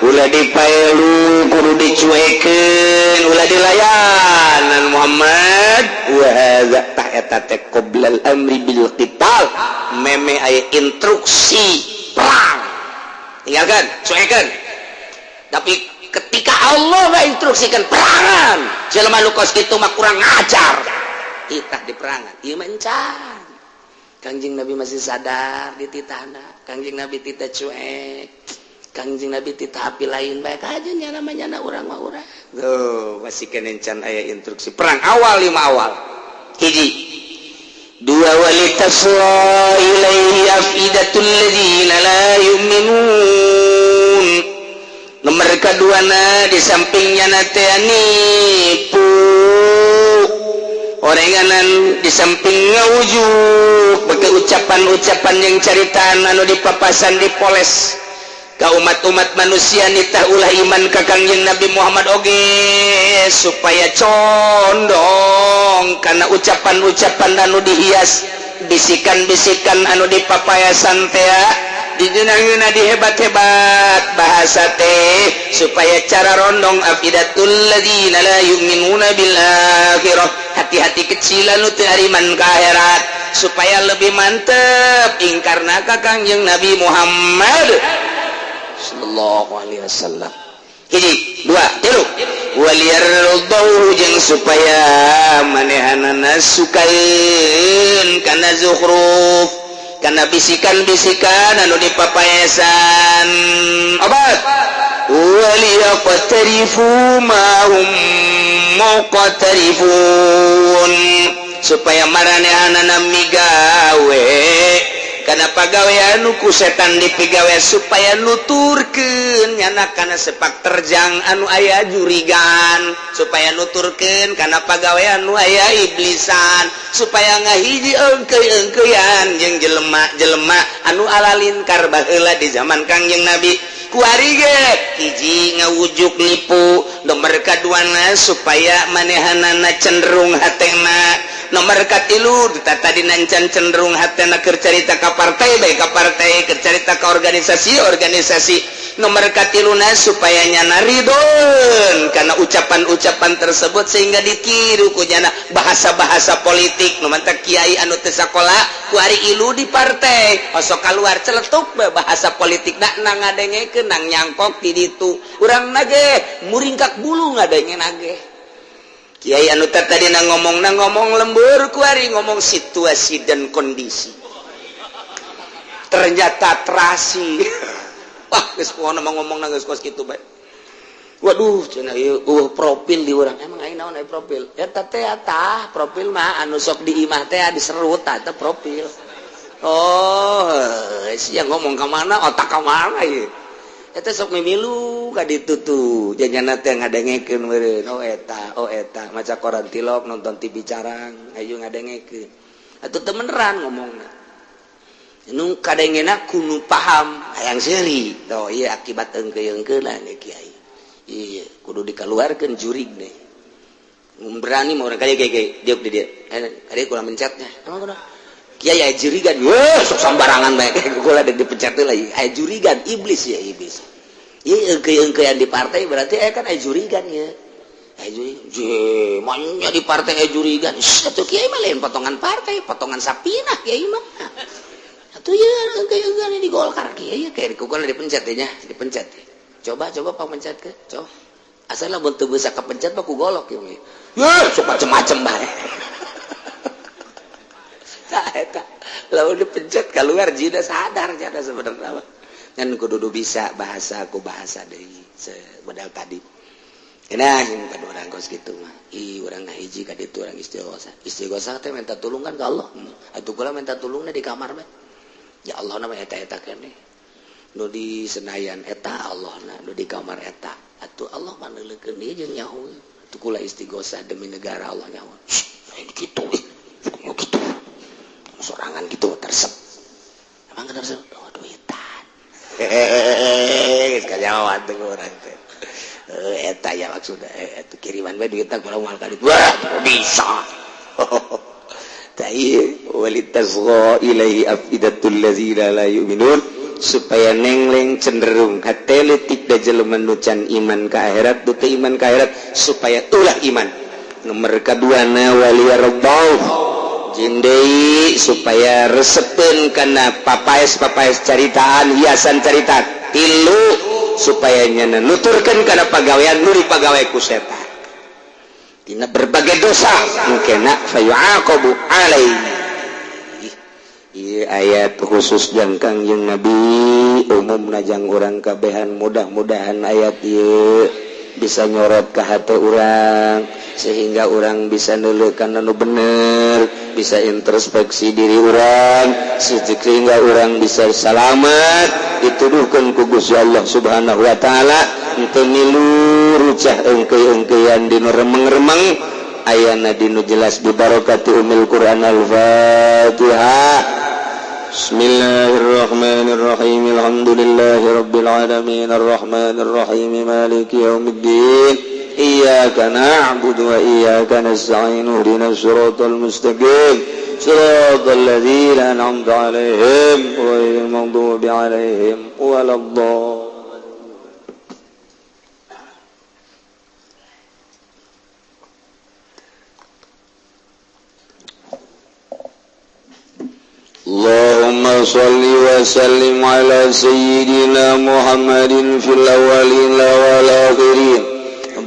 ulah dipaelu, kudu dicuekeun, ulah dilayanan Muhammad. Wa hadza, tah eta teh qoblal amri bil qital, meme aya instruksi perang, tinggalkan, cuekeun. Tapi ketika Allah nggak instruksikan perangan, jelema nu kos kitu mah kurang ajar, titah di perangan ieu mah encan. Kangjeng Nabi masih sadar di titahna. Kangjeng Nabi titah cuek, Kangjeng Nabi titah api lain baik aja nya, namanya na urang mah urang. Tuh, masih keneh can aya instruksi perang awal, lima awal, hiji, dua. Walitasgha ilaihi afidatul ladzina la yu'minun. Nomor kedua na di sampingnya na teh nipu orenganan, di samping ngawujuk pakai ucapan-ucapan yang caritaan anu dipapasan, dipoles ka umat-umat manusia, nitah ulah iman ka Kangjeng Nabi Muhammad oge, supaya condong karena ucapan-ucapan anu dihias, bisikan-bisikan anu dipapayasan teh, dijeunangna dihebat-hebat bahasa teh, supaya cara rondong afidatul ladzina la yu'minuna bil akhirah, hati-hati kecil anu teu ariman ka akhirat, supaya lebih mantep ingkarna ka Kangjeng Nabi Muhammad sallallahu alaihi wasallam. Hiji, dua, tilu. Waliyardau, jeung supaya manehanana sukaeun kana zukhruf, kana bisikan-bisikan anu dipapaesan. Obat, waliyaqtarifu ma hum muqtarifun, supaya maranehanana migawe karena pagawean ku setan dipigawe, supaya nuturkeun nyana kana sepak terjang anu aya jurigan, supaya nuturkeun kana pagawean nu aya iblisan, supaya ngahiji engkeuy-engkeuyan jeung jelema-jelema anu alalin baheula di zaman Kangjeng Nabi. Kuari ge hiji ngawujuk nipu, nomor kaduana supaya manehanana cenderung hatena, nomor katilu tadi nancan cenderung hatena keur carita ka partai baik ka partai, keur carita ka organisasi organisasi, nomor katiluna supaya nyana ridon karena ucapan-ucapan tersebut, sehingga ditiru ku nyana bahasa-bahasa politik. Nu mantak kiai anu teu sakola kuari ilu di partai, osok keluar celetuk bahasa politik nak nang ngadengekeun, nang nyangkok di ditu. Urang nage muringkak bulu ngadenge nage. Kiai anu tadi na ngomong, na ngomong lembur, kuari ngomong situasi dan kondisi, ternyata terasi. Wah, geus poho mah ngomong na geus kos kitu bae. Waduh, cenah ieu eueuh profil di urang. Emang aing naon aya profil? Eta teh, tah profil mah anu sok di imah teh diserut, tah eta profil. Oh, sia ngomong ka mana, otak ka mana ieu? Eta sok mimilu ka ditu tuh, janyana teh ngadengekeun meureun. Oh eta, oh eta, maca koran tilok, nonton TV carang, ayo ngadengekeun. Atuh teu beneran ngomongna. Nu kadengena kudu paham hayang seuri. Tuh, iya akibat engkeu-engkeulan ya kiai. Iya, kudu dikeluarkan jurig nih. Berani mau orang kali kayak kayak dia di dia. Eh, kali kurang mencetnya. Emang kudu. Kiai aya jurigan, wah, sok sambarangan bae kula dipecat lagi. Aya jurigan iblis ya, iblis. Ieu engkeu-engkeuan di partai berarti aya kan aya jurigan ya. Aya jurigan. Je, manya di partai aya jurigan. Atuh kiai mah lain potongan partai, potongan sapinah kiai mah. Atuh ya engkeu-engkeuan di Golkar kiai ya kayak dikukul dipencet nya, dipencet. Coba coba pak pencet ke, coba. Asal lamun teu bisa kepencet mah ku golok ya. Ya, sok macem-macem bae. Tah eta. Lamun dipencet keluar jina sadar jada sebenarnya mah. Ngan kudu bisa bahasa ku bahasa deui modal tadi. Nah, kan urang kos kitu mah. Ih, urang ngahiji ka ditu urang istighosah. Istighosah teh minta tulung kan ka Allah. Atuh kula minta tulungna di kamar bae. Ya Allah nama eta-eta keneh. Nu di Senayan eta Allah na, nu di kamar eta. Atuh Allah mah neuleukeun ieu jeung nyaho. Atuh kula istighosah demi negara Allah nyaho. Lain kitu ih. Kitu. Sorangan gitu tersep. Emang tersep? Oh, duitan. Hehehe, geus kanyahoan teh urang teh. Eta ya maksudna eta kiriman bae duitna kula moal ka ditu. Wah, bisa. Tah ieu walitasgha ilaihi afidatul ladzina la yu'minun, supaya nengleng cenderung hate leutik da jelema nu can iman ka akhirat, du teu iman ka akhirat, supaya ulah iman. Nomor kaduana waliyardau jeung deui supaya resepeun kana papaes-papaes caritaan, hiasan carita. Tilu, supaya nyana nuturkeun kana pagawean nu dipagawe ku setan tina berbagai dosa mungkin fayu'aqabu alaihi. Ieu ayat khusus jang Kangjeng Nabi, umumna jang urang kabehan. Mudah-mudahan ayat ieu bisa nyorot ke hati urang sehingga urang bisa neuleukan anu bener, bisa introspeksi diri urang sehingga urang bisa salamat dituduhkan ku Gusti Allah Subhanahu wa taala, henteu milu rucah engkeu-engkeuan dinu remeng-remeng ayana dinu jelas. Bibarokati umil Quran, al-Fatihah. Bismillahirrahmanirrahim. Alhamdulillahi rabbil alamin, arrahmanir rahim, maliki yaumiddin. Iyyaka na'budu wa iyyaka nasta'in, ihdinas siratal mustaqim, siratal ladzina an'amta 'alaihim, ghairil maghdubi 'alaihim waladdallin. اللهم صل وسلم على سيدنا محمد في الأولين والآخرين،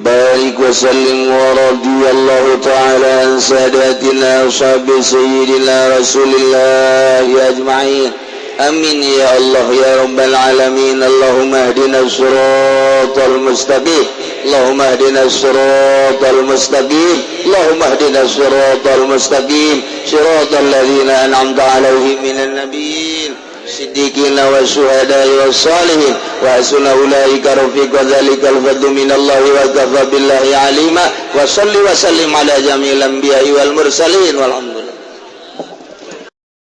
بارك وسلم، ورضي الله تعالى عن ساداتنا أصحاب سيدنا رسول الله أجمعين. أمين يا الله يا رب العالمين. اللهم اهدنا الصراط المستقيم، اللهم اهدنا الصراط المستقيم، اللهم اهدنا الصراط المستقيم، صراط الذين أنعمت عليهم من النبيين، الصديقين، والشهداء والصالحين، وحسن أولئك رفيقا. ذلك الفضل من الله وكفى بالله عليما. وصل وسلم على جميع الأنبياء والمرسلين والحمد.